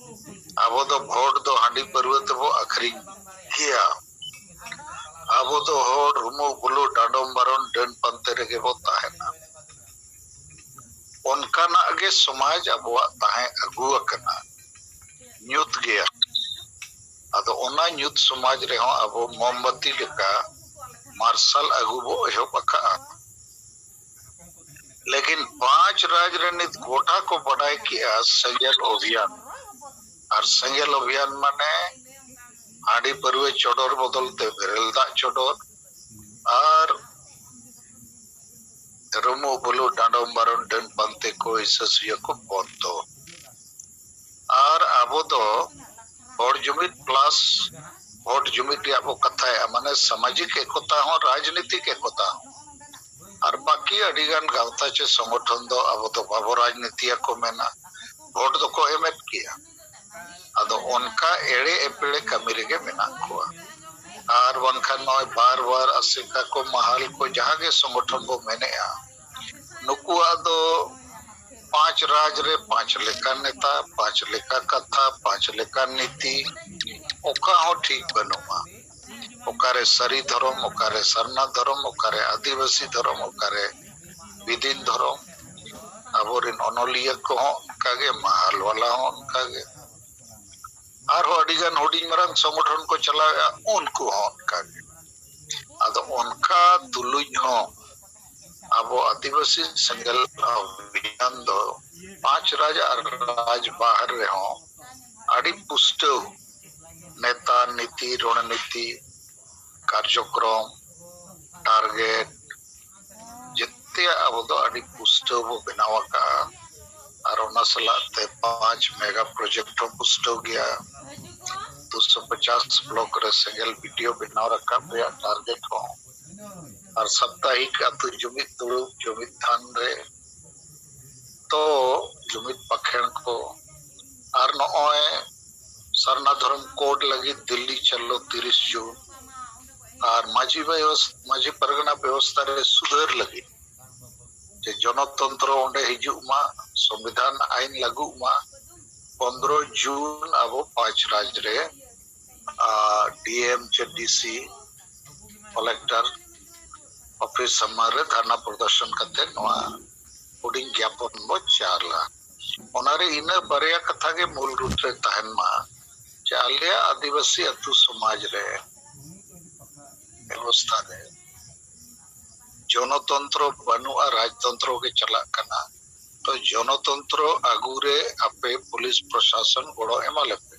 ᱟᱵᱚ ᱫᱚ ᱵᱷᱳᱴ ᱫᱚ ᱦᱟᱺᱰᱤ ᱯᱟᱹᱨᱣᱟᱹ ᱛᱮᱵᱚ ᱟᱹᱠᱷᱨᱤᱧ ᱜᱮᱭᱟ᱾ ᱟᱵᱚ ᱫᱚ ᱦᱚᱲ ᱨᱩᱢᱩ ᱵᱩᱞᱩ ᱰᱟᱸᱰᱚᱢ ᱵᱟᱨᱚᱱ ᱰᱟᱹᱱ ᱯᱟᱱᱛᱮ ᱨᱮᱜᱮ ᱵᱚ ᱛᱟᱦᱮᱱᱟ᱾ ᱚᱱᱠᱟᱱᱟᱜ ᱜᱮ ᱥᱚᱢᱟᱡᱽ ᱟᱵᱚᱣᱟᱜ ᱛᱟᱦᱮᱸ ᱟᱹᱜᱩ ᱟᱠᱟᱱᱟ, ᱧᱩᱛ ᱜᱮᱭᱟ᱾ ᱟᱫᱚ ᱚᱱᱟ ᱧᱩᱛ ᱥᱚᱢᱟᱡᱽ ᱨᱮᱦᱚᱸ ᱟᱵᱚ ᱢᱳᱢᱵᱟᱛᱤ ᱞᱮᱠᱟ ᱢᱟᱨᱥᱟᱞ ᱟᱹᱜᱩ ᱵᱚ ᱮᱦᱚᱵ ᱟᱠᱟᱜᱼᱟ᱾ ᱞᱮᱠᱤᱱ ᱯᱟᱸᱪ ᱨᱟᱡᱽ ᱨᱮ ᱱᱤᱛ ᱜᱚᱴᱟ ᱠᱚ ᱵᱟᱰᱟᱭ ᱠᱮᱜᱼᱟ ᱥᱮᱸᱜᱮᱞ ᱚᱵᱷᱤᱭᱟᱱ᱾ ᱟᱨ ᱥᱮᱸᱜᱮᱞ ᱚᱵᱷᱤᱭᱟᱱ ᱢᱟᱱᱮ ᱦᱟᱺᱰᱤ ᱯᱟᱹᱨᱣᱟᱹ ᱪᱚᱰᱚᱨ ᱵᱚᱫᱚᱞ ᱛᱮ ᱵᱮᱨᱮᱞ ᱫᱟᱜ ᱪᱚᱰᱚᱨ ᱟᱨ ᱨᱩᱢᱩ ᱵᱩᱞᱩ ᱰᱟᱸᱰᱚᱢ ᱵᱟᱨᱚᱱ ᱰᱟᱹᱱ ᱯᱟᱱᱛᱮ ᱠᱚ ᱦᱤᱥᱟᱹ ᱥᱩᱭᱟᱹ ᱠᱚ ᱵᱚᱱᱫᱚ᱾ ᱟᱨ ᱟᱵᱚ ᱫᱚ ᱦᱚᱲ ᱡᱩᱢᱤᱫ ᱯᱞᱟᱥ ᱵᱷᱳᱴ ᱡᱩᱢᱤᱫ ᱨᱮᱭᱟᱜ ᱵᱚ ᱠᱟᱛᱷᱟᱭᱟ, ᱢᱟᱱᱮ ᱥᱟᱢᱟᱡᱤᱠ ᱮᱠᱚᱛᱟ ᱦᱚᱸ, ᱨᱟᱡᱽᱱᱤᱛᱤᱠ ᱮᱠᱚᱛᱟ ᱦᱚᱸ᱾ ᱟᱨ ᱵᱟᱹᱠᱤ ᱟᱹᱰᱤᱜᱟᱱ ᱜᱟᱶᱛᱟ ᱪᱮ ᱥᱚᱝᱜᱚᱴᱷᱚᱱ ᱫᱚ ᱟᱵᱚ ᱫᱚ ᱵᱟᱵᱚ ᱨᱟᱡᱽᱱᱤᱛᱤᱭᱟ ᱠᱚ ᱢᱮᱱᱟ, ᱵᱷᱳᱴ ᱫᱚᱠᱚ ᱮᱢᱮᱫ ᱜᱮᱭᱟ᱾ ᱟᱫᱚ ᱚᱱᱠᱟ ᱮᱲᱮ ᱮᱯᱮᱲᱮ ᱠᱟᱹᱢᱤ ᱨᱮᱜᱮ ᱢᱮᱱᱟᱜ ᱠᱚᱣᱟ᱾ ᱟᱨ ᱵᱟᱝᱠᱷᱟᱱ ᱱᱚᱜᱼᱚᱭ ᱵᱟᱨ ᱵᱟᱨ ᱟᱥᱮᱠᱟ ᱠᱚ, ᱢᱟᱦᱟᱞ ᱠᱚ, ᱡᱟᱦᱟᱸ ᱜᱮ ᱥᱚᱝᱜᱚᱴᱷᱚᱱ ᱵᱚ ᱢᱮᱱᱮᱜᱼᱟ, ᱱᱩᱠᱩᱣᱟᱜ ᱫᱚ ᱯᱟᱸᱪ ᱨᱟᱡᱽ ᱨᱮ ᱯᱟᱸᱪ ᱞᱮᱠᱟᱱ ᱱᱮᱛᱟ, ᱯᱟᱸᱪ ᱞᱮᱠᱟ ᱠᱟᱛᱷᱟ, ᱯᱟᱸᱪ ᱞᱮᱠᱟᱱ ᱱᱤᱛᱤ, ᱚᱠᱟ ᱦᱚᱸ ᱴᱷᱤᱠ ᱵᱟᱹᱱᱩᱜᱼᱟ᱾ ᱚᱠᱟᱨᱮ ᱥᱟᱹᱨᱤ ᱫᱷᱚᱨᱚᱢ, ᱚᱠᱟᱨᱮ ᱥᱟᱨᱱᱟ ᱫᱷᱚᱨᱚᱢ, ᱚᱠᱟᱨᱮ ᱟᱹᱫᱤᱵᱟᱹᱥᱤ ᱫᱷᱚᱨᱚᱢ, ᱚᱠᱟᱨᱮ ᱵᱤᱫᱤᱱ ᱫᱷᱚᱨᱚᱢ᱾ ᱟᱵᱚᱨᱮᱱ ᱚᱱᱚᱞᱤᱭᱟᱹ ᱠᱚᱦᱚᱸ ᱚᱱᱠᱟᱜᱮ, ᱢᱟᱦᱟᱞ ᱣᱟᱞᱟ ᱦᱚᱸ ᱚᱱᱠᱟᱜᱮ, ᱟᱨᱦᱚᱸ ᱟᱹᱰᱤᱜᱟᱱ ᱦᱩᱰᱤᱧ ᱢᱟᱨᱟᱝ ᱥᱚᱝᱜᱚᱴᱷᱚᱱ ᱠᱚ ᱪᱟᱞᱟᱣᱮᱫᱼᱟ, ᱩᱱᱠᱩ ᱦᱚᱸ ᱚᱱᱠᱟᱜᱮ᱾ ᱟᱫᱚ ᱚᱱᱠᱟ ᱛᱩᱞᱩᱡ ᱦᱚᱸ ᱟᱵᱚ ᱟᱹᱫᱤᱵᱟᱹᱥᱤ ᱥᱮᱸᱜᱮᱞ ᱚᱵᱷᱤᱭᱟᱱ ᱫᱚ ᱯᱟᱸᱪ ᱨᱟᱡᱽ ᱟᱨ ᱨᱟᱡᱽ ᱵᱟᱦᱨᱮ ᱨᱮᱦᱚᱸ ᱟᱹᱰᱤ ᱯᱩᱥᱴᱟᱹᱣ ᱱᱮᱛᱟ, ᱱᱤᱛᱤ, ᱨᱚᱬᱱᱤᱛᱤ, ᱠᱟᱨᱡᱚᱠᱨᱚᱢ, ᱴᱟᱨᱜᱮᱴ, ᱡᱮᱛᱮᱭᱟᱜ ᱟᱵᱚ ᱫᱚ ᱟᱹᱰᱤ ᱯᱩᱥᱴᱟᱹᱣ ᱵᱚ ᱵᱮᱱᱟᱣ ᱟᱠᱟᱫᱼᱟ᱾ ᱟᱨ ᱚᱱᱟ ᱥᱟᱞᱟᱜ ᱛᱮ ᱯᱟᱸᱪ ᱢᱮᱜᱟ ᱯᱨᱚᱡᱮᱠᱴ ᱦᱚᱸ ᱯᱩᱥᱴᱟᱹᱣ ᱜᱮᱭᱟ᱾ ᱫᱩᱥᱚ ᱯᱚᱪᱟᱥ ᱵᱞᱚᱠ ᱨᱮ ᱥᱮᱸᱜᱮᱞ ᱵᱤᱰᱤᱭᱳ ᱵᱮᱱᱟᱣ ᱨᱟᱠᱟᱵ ᱨᱮᱭᱟᱜ ᱴᱟᱨᱜᱮᱴ ᱦᱚᱸ, ᱟᱨ ᱥᱟᱯᱛᱟᱦᱤᱠ ᱟᱹᱛᱩ ᱡᱩᱢᱤᱫ ᱫᱩᱲᱩᱵ, ᱡᱩᱢᱤᱫ ᱛᱷᱟᱱ ᱨᱮ ᱛᱚ ᱡᱩᱢᱤᱫ ᱵᱟᱠᱷᱮᱬ ᱠᱚ, ᱟᱨ ᱱᱚᱜᱼᱚᱭ ᱥᱟᱨᱱᱟ ᱫᱷᱚᱨᱚᱢ ᱠᱳᱰ ᱞᱟᱹᱜᱤᱫ ᱫᱤᱞᱞᱤ ᱪᱚᱞᱚ ᱛᱤᱨᱤᱥ ᱡᱩᱱ, ᱟᱨ ᱢᱟᱹᱡᱷᱤ ᱵᱮᱵᱚᱥ-, ᱢᱟᱹᱡᱷᱤ ᱯᱟᱨᱜᱟᱱᱟ ᱵᱮᱵᱚᱥᱛᱷᱟ ᱨᱮ ᱥᱩᱫᱷᱟᱹᱨ ᱞᱟᱹᱜᱤᱫ ᱡᱮ ᱡᱚᱱᱚᱛᱚᱱᱛᱨᱚ ᱚᱸᱰᱮ ᱦᱤᱡᱩᱜ ᱢᱟ, ᱥᱚᱝᱵᱤᱫᱷᱟᱱ ᱟᱭᱤᱱ ᱞᱟᱹᱜᱩᱜ ᱢᱟ᱾ ᱯᱚᱱᱫᱽᱨᱚ ᱡᱩᱱ ᱟᱵᱚ ᱯᱟᱸᱪ ᱨᱟᱡᱽ ᱨᱮ, ᱟᱨ ᱰᱤ ᱮᱢ ᱪᱮ ᱰᱤ ᱥᱤ ᱠᱚᱞᱮᱠᱴᱚᱨ ᱚᱯᱷᱤᱥ ᱥᱟᱢᱟᱝ ᱨᱮ ᱫᱷᱟᱨᱱᱟ ᱯᱨᱚᱫᱚᱨᱥᱚᱱ ᱠᱟᱛᱮ ᱱᱚᱣᱟ ᱦᱩᱰᱤᱧ ᱜᱮᱭᱟᱯᱚᱱ ᱵᱚ ᱪᱟᱞᱟ᱾ ᱚᱱᱟᱨᱮ ᱤᱱᱟᱹ ᱵᱟᱨᱭᱟ ᱠᱟᱛᱷᱟ ᱜᱮ ᱢᱩᱞ ᱨᱩᱯ ᱨᱮ ᱛᱟᱦᱮᱱ ᱢᱟ, ᱡᱮ ᱟᱞᱮᱭᱟᱜ ᱟᱹᱫᱤᱵᱟᱹᱥᱤ ᱟᱹᱛᱩ ᱥᱚᱢᱟᱡᱽ ᱨᱮ ᱵᱮᱵᱚᱥᱛᱷᱟ ᱨᱮ ᱡᱚᱱᱚᱛᱚᱱᱛᱨᱚ ᱵᱟᱹᱱᱩᱜᱼᱟ, ᱨᱟᱡᱽᱛᱚᱱᱛᱨᱚ ᱜᱮ ᱪᱟᱞᱟᱜ ᱠᱟᱱᱟ᱾ ᱛᱚ ᱡᱚᱱᱚᱛᱚᱱᱛᱨᱚ ᱟᱹᱜᱩ ᱨᱮ ᱟᱯᱮ ᱯᱩᱞᱤᱥ ᱯᱨᱚᱥᱟᱥᱚᱱ ᱜᱚᱲᱚ ᱮᱢᱟ ᱞᱮᱯᱮ᱾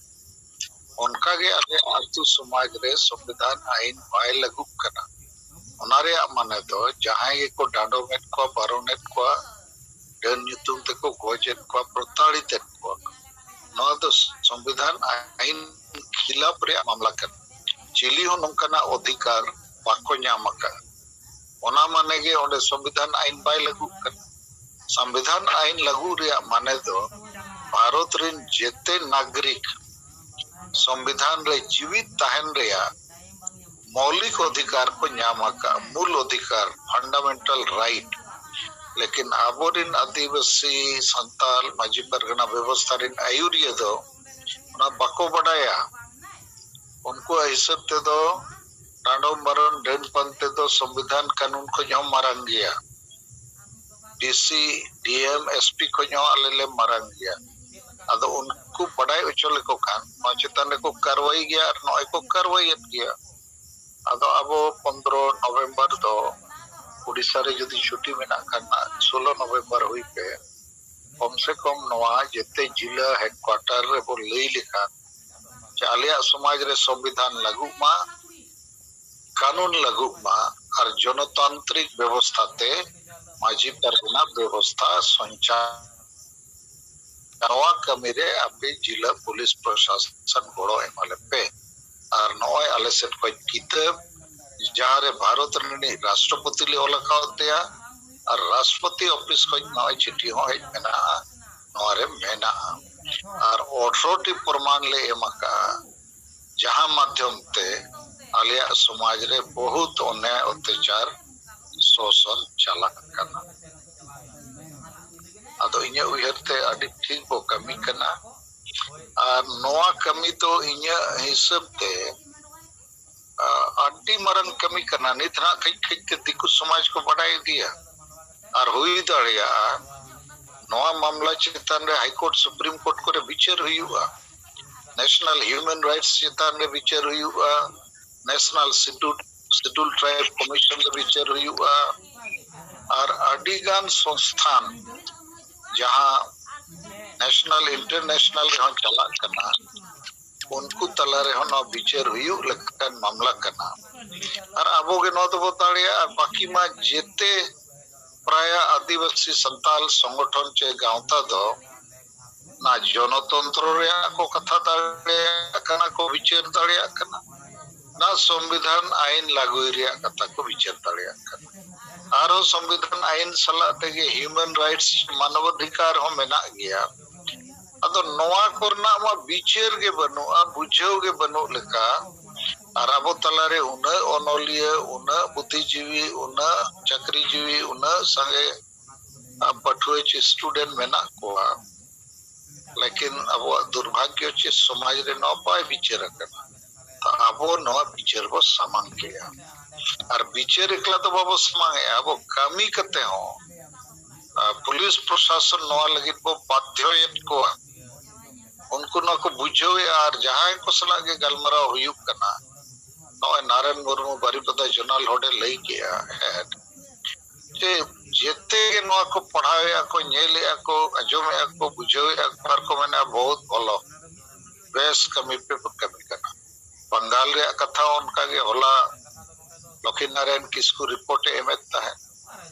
ᱚᱱᱠᱟᱜᱮ ᱟᱞᱮ ᱟᱹᱛᱩ ᱥᱚᱢᱟᱡᱽ ᱨᱮ ᱥᱚᱝᱵᱤᱫᱷᱟᱱ ᱟᱭᱤᱱ ᱵᱟᱭ ᱞᱟᱹᱜᱩᱜ ᱠᱟᱱᱟ᱾ ᱚᱱᱟ ᱨᱮᱭᱟᱜ ᱢᱟᱱᱮ ᱫᱚ ᱡᱟᱦᱟᱸᱭ ᱜᱮᱠᱚ ᱰᱟᱸᱰᱚᱢᱮᱫ ᱠᱚᱣᱟ, ᱵᱟᱨᱚᱱᱮᱫ ᱠᱚᱣᱟ, ᱰᱟᱹᱱ ᱧᱩᱛᱩᱢ ᱛᱮᱠᱚ ᱜᱚᱡᱮᱫ ᱠᱚᱣᱟ, ᱯᱨᱚᱛᱟᱲᱤᱛᱮᱫ ᱠᱚᱣᱟ ᱠᱚ, ᱱᱚᱣᱟ ᱫᱚ ᱥᱚᱝᱵᱤᱫᱷᱟᱱ ᱟᱭᱤᱱ ᱠᱷᱤᱞᱟᱯ ᱨᱮᱭᱟᱜ ᱢᱟᱢᱞᱟ ᱠᱟᱱᱟ᱾ ᱪᱤᱞᱤ ᱦᱚᱸ ᱱᱚᱝᱠᱟᱱᱟᱜ ᱚᱫᱷᱤᱠᱟᱨ ᱵᱟᱠᱚ ᱧᱟᱢ ᱟᱠᱟᱫ᱾ ᱚᱱᱟ ᱢᱟᱱᱮ ᱜᱮ ᱚᱸᱰᱮ ᱥᱚᱝᱵᱤᱫᱷᱟᱱ ᱟᱹᱭᱤᱱ ᱵᱟᱭ ᱞᱟᱹᱜᱩᱜ ᱠᱟᱱᱟ᱾ ᱥᱚᱝᱵᱤᱫᱷᱟᱱ ᱟᱹᱭᱤᱱ ᱞᱟᱹᱜᱩ ᱨᱮᱭᱟᱜ ᱢᱟᱱᱮ ᱫᱚ ᱵᱷᱟᱨᱚᱛ ᱨᱤᱱ ᱡᱮᱛᱮ ᱱᱟᱜᱚᱨᱤᱠ ᱥᱚᱝᱵᱤᱫᱷᱟᱱ ᱨᱮ ᱡᱤᱣᱤᱫ ᱛᱟᱦᱮᱱ ᱨᱮᱭᱟᱜ ᱢᱳᱣᱞᱤᱠ ᱚᱫᱷᱤᱠᱟᱨ ᱠᱚ ᱧᱟᱢ ᱟᱠᱟᱫ, ᱢᱩᱞ ᱚᱫᱷᱤᱠᱟᱨ, ᱯᱷᱟᱱᱰᱟᱢᱮᱱᱴᱟᱞ ᱨᱟᱭᱤᱴ᱾ ᱞᱮᱠᱤᱱ ᱟᱵᱚᱨᱤᱱ ᱟᱹᱫᱤᱵᱟᱹᱥᱤ ᱥᱟᱱᱛᱟᱞ ᱢᱟᱹᱡᱷᱤ ᱯᱟᱨᱜᱟᱱᱟ ᱵᱮᱵᱚᱥᱛᱷᱟ ᱨᱤᱱ ᱟᱹᱭᱩᱨᱤᱭᱟᱹ ᱫᱚ ᱚᱱᱟ ᱵᱟᱠᱚ ᱵᱟᱰᱟᱭᱟ᱾ ᱩᱱᱠᱩᱣᱟᱜ ᱦᱤᱥᱟᱹᱵ ᱛᱮᱫᱚ ᱰᱟᱸᱰᱚᱢ ᱵᱟᱨᱚᱱ ᱰᱟᱹᱱ ᱯᱟᱱᱛᱮ ᱫᱚ ᱥᱚᱝᱵᱤᱫᱷᱟᱱ ᱠᱟᱹᱱᱩᱱ ᱠᱷᱚᱱ ᱦᱚᱸ ᱢᱟᱨᱟᱝ ᱜᱮᱭᱟ᱾ ᱰᱤᱥᱤ, ᱰᱤᱮᱢ, ᱮᱥᱯᱤ ᱠᱷᱚᱱ ᱦᱚᱸ ᱟᱞᱮ ᱞᱮ ᱢᱟᱨᱟᱝ ᱜᱮᱭᱟ᱾ ᱟᱫᱚ ᱩᱱᱠᱩ ᱵᱟᱰᱟᱭ ᱦᱚᱪᱚ ᱞᱮᱠᱚ ᱠᱷᱟᱱ ᱱᱚᱣᱟ ᱪᱮᱛᱟᱱ ᱨᱮᱠᱚ ᱠᱟᱨᱣᱟᱭ ᱜᱮᱭᱟ ᱟᱨ ᱱᱚᱜᱼᱚᱭ ᱠᱚ ᱠᱟᱨᱣᱟᱭᱮᱫ ᱜᱮᱭᱟ᱾ ᱟᱫᱚ ᱟᱵᱚ ᱯᱚᱱᱫᱽᱨᱚ ᱱᱚᱵᱷᱮᱢᱵᱚᱨ ᱫᱚ ᱩᱰᱤᱥᱟ ᱨᱮ ᱡᱩᱫᱤ ᱪᱷᱩᱴᱤ ᱢᱮᱱᱟᱜ ᱠᱷᱟᱱ ᱱᱟᱜ ᱥᱳᱞᱳ ᱱᱚᱵᱷᱮᱢᱵᱚᱨ ᱦᱩᱭ ᱯᱮ, ᱠᱚᱢ ᱥᱮ ᱠᱚᱢ ᱱᱚᱣᱟ ᱡᱮᱛᱮ ᱡᱤᱞᱟᱹ ᱦᱮᱰᱠᱩᱣᱟᱴᱟᱨ ᱨᱮᱵᱚ ᱞᱟᱹᱭ ᱞᱮᱠᱷᱟᱱ ᱡᱮ ᱟᱞᱮᱭᱟᱜ ᱥᱚᱢᱟᱡᱽ ᱨᱮ ᱥᱚᱝᱵᱤᱫᱷᱟᱱ ᱞᱟᱹᱜᱩᱜ ᱢᱟ, ᱠᱟᱹᱱᱩᱱ ᱞᱟᱹᱜᱩᱜ ᱢᱟ ᱟᱨ ᱡᱚᱱᱚᱛᱟᱱᱛᱨᱤᱠ ᱵᱮᱵᱚᱥᱛᱷᱟ ᱛᱮ ᱢᱟᱹᱡᱷᱤ ᱯᱟᱨᱜᱟᱱᱟ ᱵᱮᱵᱚᱥᱛᱷᱟ ᱥᱚᱧᱪᱟᱞ᱾ ᱱᱚᱣᱟ ᱠᱟᱹᱢᱤ ᱨᱮ ᱟᱯᱮ ᱡᱤᱞᱟᱹ ᱯᱩᱞᱤᱥ ᱯᱨᱚᱥᱟᱥᱚᱱ ᱜᱚᱲᱚ ᱮᱢᱟ ᱞᱮᱯᱮ᱾ ᱟᱨ ᱱᱚᱜᱼᱚᱭ ᱟᱞᱮ ᱥᱮᱫ ᱠᱷᱚᱱ ᱠᱤᱛᱟᱹᱵ, ᱡᱟᱦᱟᱸ ᱨᱮ ᱵᱷᱟᱨᱚᱛ ᱨᱤᱱᱤᱡ ᱨᱟᱥᱴᱨᱚᱯᱚᱛᱤ ᱞᱮ ᱚᱞ ᱟᱠᱟᱫᱮᱭᱟ, ᱟᱨ ᱨᱟᱥᱴᱨᱚᱯᱚᱛᱤ ᱚᱯᱷᱤᱥ ᱠᱷᱚᱱ ᱱᱚᱜᱼᱚᱭ ᱪᱤᱴᱷᱤ ᱦᱚᱸ ᱦᱮᱡ ᱢᱮᱱᱟᱜᱼᱟ, ᱱᱚᱣᱟ ᱨᱮ ᱢᱮᱱᱟᱜᱼᱟ᱾ ᱟᱨ ᱟᱴᱷᱨᱚ ᱴᱤ ᱯᱨᱚᱢᱟᱱ ᱞᱮ ᱮᱢ ᱟᱠᱟᱫᱼᱟ, ᱡᱟᱦᱟᱸ ᱢᱟᱫᱽᱫᱷᱚᱢ ᱛᱮ ᱟᱞᱮᱭᱟᱜ ᱥᱚᱢᱟᱡᱽ ᱨᱮ ᱵᱚᱦᱩᱛ ᱚᱱᱭᱟᱭ ᱚᱛᱛᱟᱪᱟᱨ ᱥᱳᱥᱚᱱ ᱪᱟᱞᱟᱜ ᱠᱟᱱᱟ᱾ ᱟᱫᱚ ᱤᱧᱟᱹᱜ ᱩᱭᱦᱟᱹᱨ ᱛᱮ ᱟᱹᱰᱤ ᱴᱷᱤᱠ ᱵᱚ ᱠᱟᱹᱢᱤ ᱠᱟᱱᱟ᱾ ᱟᱨ ᱱᱚᱣᱟ ᱠᱟᱹᱢᱤ ᱫᱚ ᱤᱧᱟᱹᱜ ᱦᱤᱥᱟᱹᱵ ᱛᱮ, ᱟ, ᱟᱹᱰᱤ ᱢᱟᱨᱟᱝ ᱠᱟᱹᱢᱤ ᱠᱟᱱᱟ᱾ ᱱᱤᱛ ᱱᱟᱜ ᱠᱟᱹᱡ ᱠᱟᱹᱡ ᱛᱮ ᱫᱤᱠᱩ ᱥᱚᱢᱟᱡᱽ ᱠᱚ ᱵᱟᱰᱟᱭ ᱤᱫᱤᱭᱟ᱾ ᱟᱨ ᱦᱩᱭ ᱫᱟᱲᱮᱭᱟᱜᱼᱟ ᱱᱚᱣᱟ ᱢᱟᱢᱞᱟ ᱪᱮᱛᱟᱱ ᱨᱮ ᱦᱟᱭ ᱠᱳᱨᱴ, ᱥᱩᱯᱨᱤᱢ ᱠᱳᱨᱴ ᱠᱚᱨᱮ ᱵᱤᱪᱟᱹᱨ ᱦᱩᱭᱩᱜᱼᱟ, ᱱᱮᱥᱱᱟᱞ ᱦᱤᱭᱩᱢᱮᱱ ᱨᱟᱭᱤᱴᱥ ᱪᱮᱛᱟᱱ ᱨᱮ ᱵᱤᱪᱟᱹᱨ ᱦᱩᱭᱩᱜᱼᱟ, national schedule, schedule tribe commission ᱨᱮ ᱵᱤᱪᱟᱹᱨ ᱦᱩᱭᱩᱜᱼᱟ, ᱟᱨ ᱟᱹᱰᱤ ᱜᱟᱱ ᱥᱚᱝᱥᱛᱷᱟᱱ ᱡᱟᱦᱟᱸ ᱱᱮᱥᱱᱟᱞ ᱤᱱᱴᱟᱨᱱᱮᱥᱱᱟᱞ ᱨᱮᱦᱚᱸ ᱪᱟᱞᱟᱜ ᱠᱟᱱᱟ, ᱩᱱᱠᱩ ᱛᱟᱞᱟ ᱨᱮᱦᱚᱸ ᱱᱚᱣᱟ ᱵᱤᱪᱟᱹᱨ ᱦᱩᱭᱩᱜ ᱞᱮᱠᱟᱱ ᱢᱟᱢᱞᱟ ᱠᱟᱱᱟ᱾ ᱟᱨ ᱟᱵᱚ ᱜᱮ ᱱᱚᱣᱟ ᱫᱚᱵᱚ ᱫᱟᱲᱮᱭᱟᱜᱼᱟ᱾ ᱟᱨ ᱵᱟᱹᱠᱤ ᱢᱟ ᱡᱮᱛᱮ ᱯᱨᱟᱭ ᱟᱹᱫᱤᱵᱟᱹᱥᱤ ᱥᱟᱱᱛᱟᱞ ᱥᱚᱝᱜᱚᱴᱷᱚᱱ ᱪᱮ ᱜᱟᱶᱛᱟ ᱫᱚ ᱚᱱᱟ ᱡᱚᱱᱚᱛᱚᱱᱛᱨᱚ ᱨᱮᱭᱟᱜ ᱠᱚ ᱠᱟᱛᱷᱟ ᱫᱟᱲᱮᱭᱟᱜ ᱠᱟᱱᱟ, ᱠᱚ ᱵᱤᱪᱟᱹᱨ ᱫᱟᱲᱮᱭᱟᱜ ᱠᱟᱱᱟ᱾ ᱚᱱᱟ ᱥᱚᱝᱵᱤᱫᱷᱟᱱ ᱟᱭᱤᱱ ᱞᱟᱹᱜᱩᱭ ᱨᱮᱭᱟᱜ ᱠᱟᱛᱷᱟ ᱠᱚ ᱵᱤᱪᱟᱹᱨ ᱫᱟᱲᱮᱭᱟᱜ ᱠᱟᱱᱟ᱾ ᱟᱨᱦᱚᱸ ᱥᱚᱝᱵᱤᱫᱷᱟᱱ ᱟᱭᱤᱱ ᱥᱟᱞᱟᱜ ᱛᱮᱜᱮ human rights, ᱢᱟᱱᱚᱵᱟᱫᱷᱤᱠᱟᱨ ᱦᱚᱸ ᱢᱮᱱᱟᱜ ᱜᱮᱭᱟ᱾ ᱟᱫᱚ ᱱᱚᱣᱟ ᱠᱚᱨᱮᱱᱟᱜ ᱢᱟ ᱵᱤᱪᱟᱹᱨ ᱜᱮ ᱵᱟᱹᱱᱩᱜᱼᱟ, ᱵᱩᱡᱷᱟᱹᱣ ᱜᱮ ᱵᱟᱹᱱᱩᱜ ᱞᱮᱠᱟ᱾ ᱟᱨ ᱟᱵᱚ ᱛᱟᱞᱟᱨᱮ ᱩᱱᱟᱹᱜ ᱚᱱᱚᱞᱤᱭᱟᱹ, ᱩᱱᱟᱹᱜ ᱵᱩᱫᱽᱫᱷᱤᱡᱤᱵᱤ, ᱩᱱᱟᱹᱜ ᱪᱟᱹᱠᱨᱤᱡᱤᱵᱤ, ᱩᱱᱟᱹᱜ ᱥᱟᱸᱜᱮ, ᱟ, ᱯᱟᱹᱴᱷᱩᱣᱟᱹ ᱪᱮ student ᱢᱮᱱᱟᱜ ᱠᱚᱣᱟ, ᱞᱮᱠᱤᱱ ᱟᱵᱚᱣᱟᱜ ᱫᱩᱨᱵᱷᱟᱜᱽᱭᱚ ᱪᱮ ᱥᱚᱢᱟᱡᱽ ᱨᱮ ᱱᱚᱣᱟ ᱵᱟᱭ ᱵᱤᱪᱟᱹᱨ ᱟᱠᱟᱱᱟ᱾ ᱛᱚ ᱟᱵᱚ ᱱᱚᱣᱟ ᱵᱤᱪᱟᱹᱨ ᱵᱚ ᱥᱟᱢᱟᱝ ᱠᱮᱜᱼᱟ᱾ ᱟᱨ ᱵᱤᱪᱟᱹᱨ ᱮᱠᱞᱟ ᱫᱚ ᱵᱟᱵᱚ ᱥᱟᱢᱟᱝ ᱮᱜᱼᱟ, ᱟᱵᱚ ᱠᱟᱹᱢᱤ ᱠᱟᱛᱮ ᱦᱚᱸ, ᱟ, ᱯᱩᱞᱤᱥ ᱯᱨᱚᱥᱟᱥᱚᱱ ᱱᱚᱣᱟ ᱞᱟᱹᱜᱤᱫ ᱵᱚ ᱵᱟᱫᱷᱭᱚᱭᱮᱫ ᱠᱚᱣᱟ᱾ ᱩᱱᱠᱩ ᱱᱚᱣᱟ ᱠᱚ ᱵᱩᱡᱷᱟᱹᱣᱮᱫᱼᱟ᱾ ᱟᱨ ᱡᱟᱦᱟᱸᱭ ᱠᱚ ᱥᱟᱞᱟᱜ ᱜᱮ ᱜᱟᱞᱢᱟᱨᱟᱣ ᱦᱩᱭᱩᱜ ᱠᱟᱱᱟ, ᱱᱚᱜᱼᱚᱭ ᱱᱟᱨᱮᱱ ᱢᱩᱨᱢᱩ ᱵᱟᱨᱤᱯᱟᱫᱟ ᱡᱳᱱᱟᱞ ᱦᱚᱲᱮ ᱞᱟᱹᱭ ᱠᱮᱜᱼᱟ, ᱦᱮᱸ, ᱡᱮ ᱡᱮᱛᱮ ᱜᱮ ᱱᱚᱣᱟ ᱠᱚ ᱯᱟᱲᱦᱟᱣᱮᱫᱼᱟ ᱠᱚ, ᱧᱮᱞᱮᱫᱼᱟ ᱠᱚ, ᱟᱸᱡᱚᱢᱮᱫᱼᱟ ᱠᱚ, ᱵᱩᱡᱷᱟᱹᱣᱮᱫᱼᱟ ᱠᱚ, ᱟᱨ ᱠᱚ ᱢᱮᱱᱟ, "ᱵᱚᱦᱩᱛ ᱵᱷᱟᱞᱚ, ᱵᱮᱥ ᱠᱟᱹᱢᱤ ᱯᱮ ᱠᱟᱹᱢᱤ ᱠᱟᱱᱟ᱾" ᱵᱟᱝᱜᱟᱞ ᱨᱮᱭᱟᱜ ᱠᱟᱛᱷᱟ ᱦᱚᱸ ᱚᱱᱠᱟ ᱜᱮ, ᱦᱚᱞᱟ ᱞᱚᱠᱷᱤ ᱱᱟᱨᱟᱭᱚᱱ ᱠᱤᱥᱠᱩ ᱨᱤᱯᱳᱨᱴ ᱮ ᱮᱢᱮᱫ ᱛᱟᱦᱮᱸᱫ,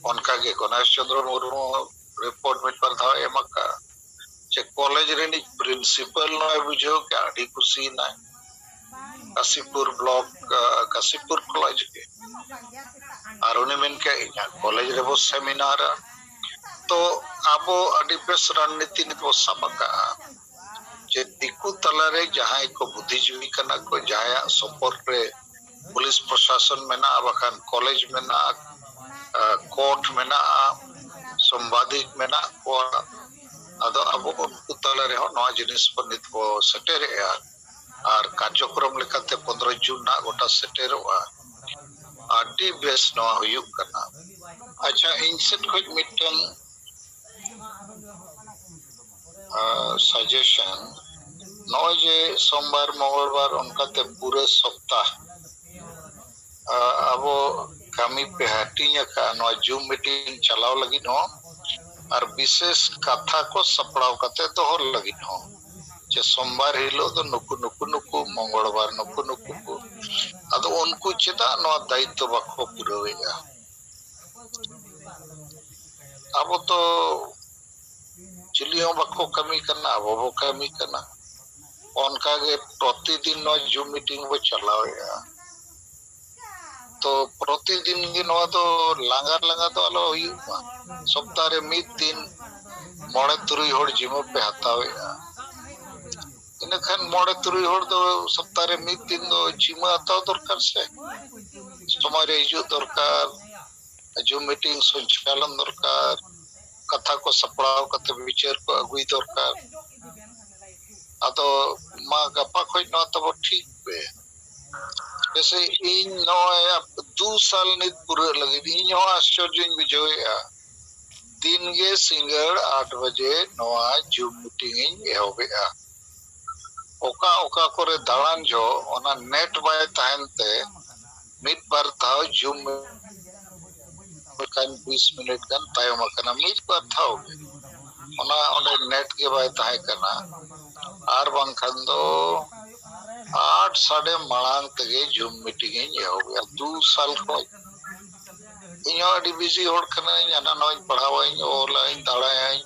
ᱚᱱᱠᱟ ᱜᱮ ᱜᱚᱱᱮᱥ ᱪᱚᱸᱫᱽᱨᱚ ᱢᱩᱨᱢᱩ ᱨᱤᱯᱳᱨᱴ ᱢᱤᱫ ᱵᱟᱨ ᱫᱷᱟᱣ ᱮ ᱮᱢ ᱟᱠᱟᱫᱼᱟ᱾ ᱪᱮ ᱠᱚᱞᱮᱡᱽ ᱨᱤᱱᱤᱡ ᱯᱨᱤᱱᱥᱤᱯᱟᱞ ᱱᱚᱣᱟᱭ ᱵᱩᱡᱷᱟᱹᱣ ᱠᱮᱫᱼᱟ, ᱟᱹᱰᱤ ᱠᱩᱥᱤᱭᱮᱱᱟᱭ᱾ ᱠᱟᱥᱤᱯᱩᱨ ᱵᱞᱚᱠ, ᱟ, ᱠᱟᱥᱤᱯᱩᱨ ᱠᱚᱞᱮᱡᱽ ᱜᱮ᱾ ᱟᱨ ᱩᱱᱤ ᱢᱮᱱ ᱠᱮᱫᱼᱟ, "ᱤᱧᱟᱹᱜ ᱠᱚᱞᱮᱡᱽ ᱨᱮᱵᱚ ᱥᱮᱢᱤᱱᱟᱨᱟ᱾" ᱛᱚ ᱟᱵᱚ ᱟᱹᱰᱤ ᱵᱮᱥ ᱨᱚᱱᱱᱤᱛᱤ ᱱᱤᱛ ᱵᱚ ᱥᱟᱵ ᱟᱠᱟᱫᱼᱟ, ᱡᱮ ᱫᱤᱠᱩ ᱛᱟᱞᱟᱨᱮ ᱡᱟᱦᱟᱸᱭ ᱠᱚ ᱵᱩᱫᱽᱫᱷᱤᱡᱤᱵᱤ ᱠᱟᱱᱟ ᱠᱚ, ᱡᱟᱦᱟᱸᱭᱟᱜ ᱥᱚᱯᱚᱨᱴ ᱨᱮ ᱯᱩᱞᱤᱥ ᱯᱨᱚᱥᱟᱥᱚᱱ ᱢᱮᱱᱟᱜᱼᱟ, ᱵᱟᱠᱷᱟᱱ ᱠᱚᱞᱮᱡᱽ ᱢᱮᱱᱟᱜᱼᱟ, ᱟ, ᱠᱳᱨᱴ ᱢᱮᱱᱟᱜᱼᱟ, ᱥᱟᱢᱵᱟᱫᱤᱠ ᱢᱮᱱᱟᱜ ᱠᱚᱣᱟ, ᱟᱫᱚ ᱟᱵᱚ ᱩᱱᱠᱩ ᱛᱟᱞᱟ ᱨᱮᱦᱚᱸ ᱱᱚᱣᱟ ᱡᱤᱱᱤᱥ ᱵᱚ ᱱᱤᱛ ᱵᱚ ᱥᱮᱴᱮᱨᱮᱜᱼᱟ᱾ ᱟᱨ ᱠᱟᱨᱡᱚᱠᱨᱚᱢ ᱞᱮᱠᱟᱛᱮ ᱯᱚᱱᱫᱽᱨᱚ ᱡᱩᱱ ᱱᱟᱜ ᱜᱚᱴᱟ ᱥᱮᱴᱮᱨᱚᱜᱼᱟ᱾ ᱟᱹᱰᱤ ᱵᱮᱥ ᱱᱚᱣᱟ ᱦᱩᱭᱩᱜ ᱠᱟᱱᱟ᱾ ᱟᱪᱪᱷᱟ, ᱤᱧ ᱥᱮᱫ ᱠᱷᱚᱱ ᱢᱤᱫᱴᱟᱝ, ᱟ, ᱥᱟᱡᱮᱥᱚᱱ, ᱱᱚᱜᱼᱚᱭ ᱡᱮ ᱥᱳᱢᱵᱟᱨ, ᱢᱚᱝᱜᱚᱞᱵᱟᱨ, ᱚᱱᱠᱟᱛᱮ ᱯᱩᱨᱟᱹ ᱥᱚᱯᱛᱟᱦ, ᱟ, ᱟᱵᱚ ᱠᱟᱹᱢᱤ ᱯᱮ ᱦᱟᱹᱴᱤᱧ ᱟᱠᱟᱫᱼᱟ ᱱᱚᱣᱟ ᱡᱩᱢ ᱢᱤᱴᱤᱝ ᱪᱟᱞᱟᱣ ᱞᱟᱹᱜᱤᱫ ᱦᱚᱸ, ᱟᱨ ᱵᱤᱥᱮᱥ ᱠᱟᱛᱷᱟ ᱠᱚ ᱥᱟᱯᱲᱟᱣ ᱠᱟᱛᱮ ᱫᱚᱦᱚ ᱞᱟᱹᱜᱤᱫ ᱦᱚᱸ, ᱡᱮ ᱥᱳᱢᱵᱟᱨ ᱦᱤᱞᱳᱜ ᱫᱚ ᱱᱩᱠᱩ, ᱱᱩᱠᱩ, ᱱᱩᱠᱩ, ᱢᱚᱝᱜᱚᱞᱵᱟᱨ ᱱᱩᱠᱩ, ᱱᱩᱠᱩ ᱠᱚ᱾ ᱟᱫᱚ ᱩᱱᱠᱩ ᱪᱮᱫᱟᱜ ᱱᱚᱣᱟ ᱫᱟᱭᱤᱛᱛᱚ ᱵᱟᱠᱚ ᱯᱩᱨᱟᱹᱣᱮᱫᱼᱟ? ᱟᱵᱚ ᱫᱚ ᱪᱤᱞᱤ ᱦᱚᱸ ᱵᱟᱠᱚ ᱠᱟᱹᱢᱤ ᱠᱟᱱᱟ, ᱟᱵᱚ ᱵᱚ ᱠᱟᱹᱢᱤ ᱠᱟᱱᱟ᱾ ᱚᱱᱠᱟᱜᱮ ᱯᱨᱚᱛᱤᱫᱤᱱ ᱱᱚᱣᱟ ᱡᱩᱢ ᱢᱤᱴᱤᱝ ᱵᱚ ᱪᱟᱞᱟᱣᱮᱫᱼᱟ᱾ ᱛᱚ ᱯᱨᱚᱛᱤᱫᱤᱱ ᱜᱮ ᱱᱚᱣᱟ ᱫᱚ ᱞᱟᱸᱜᱟ ᱞᱟᱸᱜᱟ ᱫᱚ ᱟᱞᱚ ᱦᱩᱭᱩᱜ ᱢᱟ᱾ ᱥᱚᱯᱛᱟᱦᱚ ᱨᱮ ᱢᱤᱫ ᱫᱤᱱ ᱢᱚᱬᱮ ᱛᱩᱨᱩᱭ ᱦᱚᱲ ᱡᱤᱢᱟᱹ ᱯᱮ ᱦᱟᱛᱟᱣᱮᱫᱼᱟ, ᱤᱱᱟᱹᱠᱷᱟᱱ ᱢᱚᱬᱮ ᱛᱩᱨᱩᱭ ᱦᱚᱲ ᱫᱚ ᱥᱚᱯᱛᱟᱦᱚ ᱨᱮ ᱢᱤᱫ ᱫᱤᱱ ᱫᱚ ᱡᱤᱢᱟᱹ ᱦᱟᱛᱟᱣ ᱫᱚᱨᱠᱟᱨ ᱥᱮ, ᱥᱚᱢᱚᱭ ᱨᱮ ᱦᱤᱡᱩᱜ ᱫᱚᱨᱠᱟᱨ, ᱡᱩᱢ ᱢᱤᱴᱤᱝ ᱥᱚᱧᱪᱟᱞᱚᱱ ᱫᱚᱨᱠᱟᱨ, ᱠᱟᱛᱷᱟ ᱠᱚ ᱥᱟᱯᱲᱟᱣ ᱠᱟᱛᱮ ᱵᱤᱪᱟᱹᱨ ᱠᱚ ᱟᱹᱜᱩᱭ ᱫᱚᱨᱠᱟᱨ᱾ ᱟᱫᱚ ᱢᱟ ᱜᱟᱯᱟ ᱠᱷᱚᱱ ᱱᱚᱣᱟ ᱛᱟᱵᱚ ᱴᱷᱤᱠ ᱯᱮ᱾ ᱡᱮᱥᱮ ᱤᱧ ᱱᱚᱜᱼᱚᱭ ᱫᱩ ᱥᱟᱞ ᱱᱤᱛ ᱯᱩᱨᱟᱹᱜ ᱞᱟᱹᱜᱤᱫ ᱤᱧ ᱦᱚᱸ ᱟᱥᱪᱚᱨᱡᱚᱧ ᱵᱩᱡᱷᱟᱹᱣᱮᱫᱼᱟ᱾ ᱫᱤᱱ ᱜᱮ ᱥᱤᱸᱜᱟᱹᱲ ᱟᱴ ᱵᱟᱡᱮ ᱱᱚᱣᱟ ᱡᱩᱢ ᱢᱤᱴᱤᱝ ᱤᱧ ᱮᱦᱚᱵᱮᱜᱼᱟ᱾ ᱚᱠᱟ ᱚᱠᱟ ᱠᱚᱨᱮ ᱫᱟᱬᱟᱱ ᱡᱚᱦᱚᱜ ᱚᱱᱟ ᱱᱮᱴ ᱵᱟᱭ ᱛᱟᱦᱮᱱ ᱛᱮ ᱢᱤᱫ ᱵᱟᱨ ᱫᱷᱟᱣ ᱡᱩᱢ ᱞᱮᱠᱟᱱ ᱵᱤᱥ ᱢᱤᱱᱤᱴ ᱜᱟᱱ ᱛᱟᱭᱚᱢ ᱟᱠᱟᱱᱟ, ᱢᱤᱫ ᱵᱟᱨ ᱫᱷᱟᱣ ᱜᱮ᱾ ᱚᱱᱟ ᱚᱸᱰᱮ ᱱᱮᱴ ᱜᱮ ᱵᱟᱭ ᱛᱟᱦᱮᱸ ᱠᱟᱱᱟ, ᱟᱨ ᱵᱟᱝᱠᱷᱟᱱ ᱫᱚ ᱟᱴ ᱥᱟᱰᱮ ᱢᱟᱲᱟᱝ ᱛᱮᱜᱮ ᱡᱩᱢ ᱢᱤᱴᱤᱝ ᱤᱧ ᱮᱦᱚᱵᱮᱜᱼᱟ ᱫᱩ ᱥᱟᱞ ᱠᱷᱚᱱ᱾ ᱤᱧ ᱦᱚᱸ ᱟᱹᱰᱤ ᱵᱤᱡᱤ ᱦᱚᱲ ᱠᱟᱹᱱᱟᱹᱧ, ᱦᱟᱱᱟ ᱱᱚᱣᱟᱧ ᱯᱟᱲᱦᱟᱣᱟᱹᱧ, ᱚᱞᱟᱹᱧ, ᱫᱟᱬᱟᱭᱟᱹᱧ,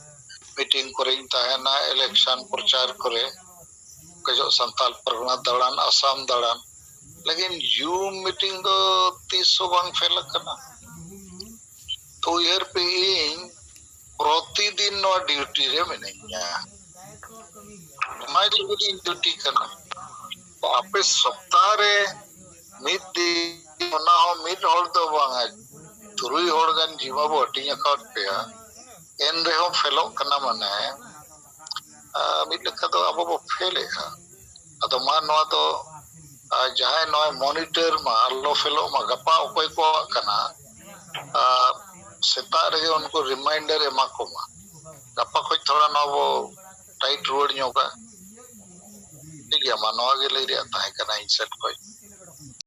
ᱢᱤᱴᱤᱝ ᱠᱚᱨᱮᱧ ᱛᱟᱦᱮᱱᱟ, ᱤᱞᱮᱠᱥᱚᱱ ᱯᱨᱚᱪᱟᱨ ᱠᱚᱨᱮ, ᱚᱠᱟ ᱡᱚᱦᱚᱜ ᱥᱟᱱᱛᱟᱞ ᱯᱟᱨᱜᱟᱱᱟ ᱫᱟᱬᱟᱱ, ᱟᱥᱟᱢ ᱫᱟᱬᱟᱱ, ᱞᱮᱠᱤᱱ ᱡᱩᱢ ᱢᱤᱴᱤᱝ ᱫᱚ ᱛᱤᱥ ᱦᱚᱸ ᱵᱟᱝ ᱯᱷᱮᱞ ᱟᱠᱟᱱᱟ᱾ ᱛᱚ ᱩᱭᱦᱟᱹᱨ ᱯᱮ, ᱤᱧ ᱯᱨᱚᱛᱤᱫᱤᱱ ᱱᱚᱣᱟ ᱰᱤᱭᱩᱴᱤ ᱨᱮ ᱢᱤᱱᱟᱹᱧᱟ, ᱚᱱᱟ ᱞᱟᱹᱜᱤᱫ ᱤᱧ ᱰᱤᱭᱩᱴᱤ ᱠᱟᱱᱟ᱾ ᱛᱚ ᱟᱯᱮ ᱥᱚᱯᱛᱟᱦᱚ ᱨᱮ ᱢᱤᱫ ᱫᱤᱱ, ᱚᱱᱟ ᱦᱚᱸ ᱢᱤᱫ ᱦᱚᱲ ᱫᱚ ᱵᱟᱝᱟ, ᱛᱩᱨᱩᱭ ᱦᱚᱲ ᱜᱟᱱ ᱡᱤᱢᱟᱹ ᱵᱚ ᱦᱟᱹᱴᱤᱧ ᱟᱠᱟᱫ ᱯᱮᱭᱟ, ᱮᱱ ᱨᱮᱦᱚᱸ ᱯᱷᱮᱞᱚᱜ ᱠᱟᱱᱟ, ᱢᱟᱱᱮ ᱟᱨ ᱢᱤᱫ ᱞᱮᱠᱟ ᱫᱚ ᱟᱵᱚ ᱵᱚ ᱯᱷᱮᱞᱮᱜᱼᱟ᱾ ᱟᱫᱚ ᱢᱟ ᱱᱚᱣᱟ ᱫᱚ ᱟᱨ ᱡᱟᱦᱟᱸᱭ ᱱᱚᱣᱟ ᱢᱚᱱᱤᱴᱚᱨ ᱢᱟ, ᱟᱞᱚ ᱯᱷᱮᱞᱚᱜ ᱢᱟ, ᱜᱟᱯᱟ ᱚᱠᱚᱭ ᱠᱚᱣᱟᱜ ᱠᱟᱱᱟ, ᱟᱨ ᱥᱮᱛᱟᱜ ᱨᱮᱜᱮ ᱩᱱᱠᱩ ᱨᱤᱢᱟᱭᱤᱱᱰᱟᱨ ᱮᱢᱟ ᱠᱚᱢᱟ᱾ ᱜᱟᱯᱟ ᱠᱷᱚᱱ ᱛᱷᱚᱲᱟ ᱱᱚᱣᱟ ᱵᱚ ᱴᱟᱭᱤᱴ ᱨᱩᱣᱟᱹᱲ ᱧᱚᱜᱟ᱾ ᱴᱷᱤᱠ ᱜᱮᱭᱟ, ᱢᱟ ᱱᱚᱣᱟ ᱜᱮ ᱞᱟᱹᱭ ᱨᱮᱭᱟᱜ ᱛᱟᱦᱮᱸ ᱠᱟᱱᱟ ᱤᱧ ᱥᱮᱫ ᱠᱷᱚᱱ᱾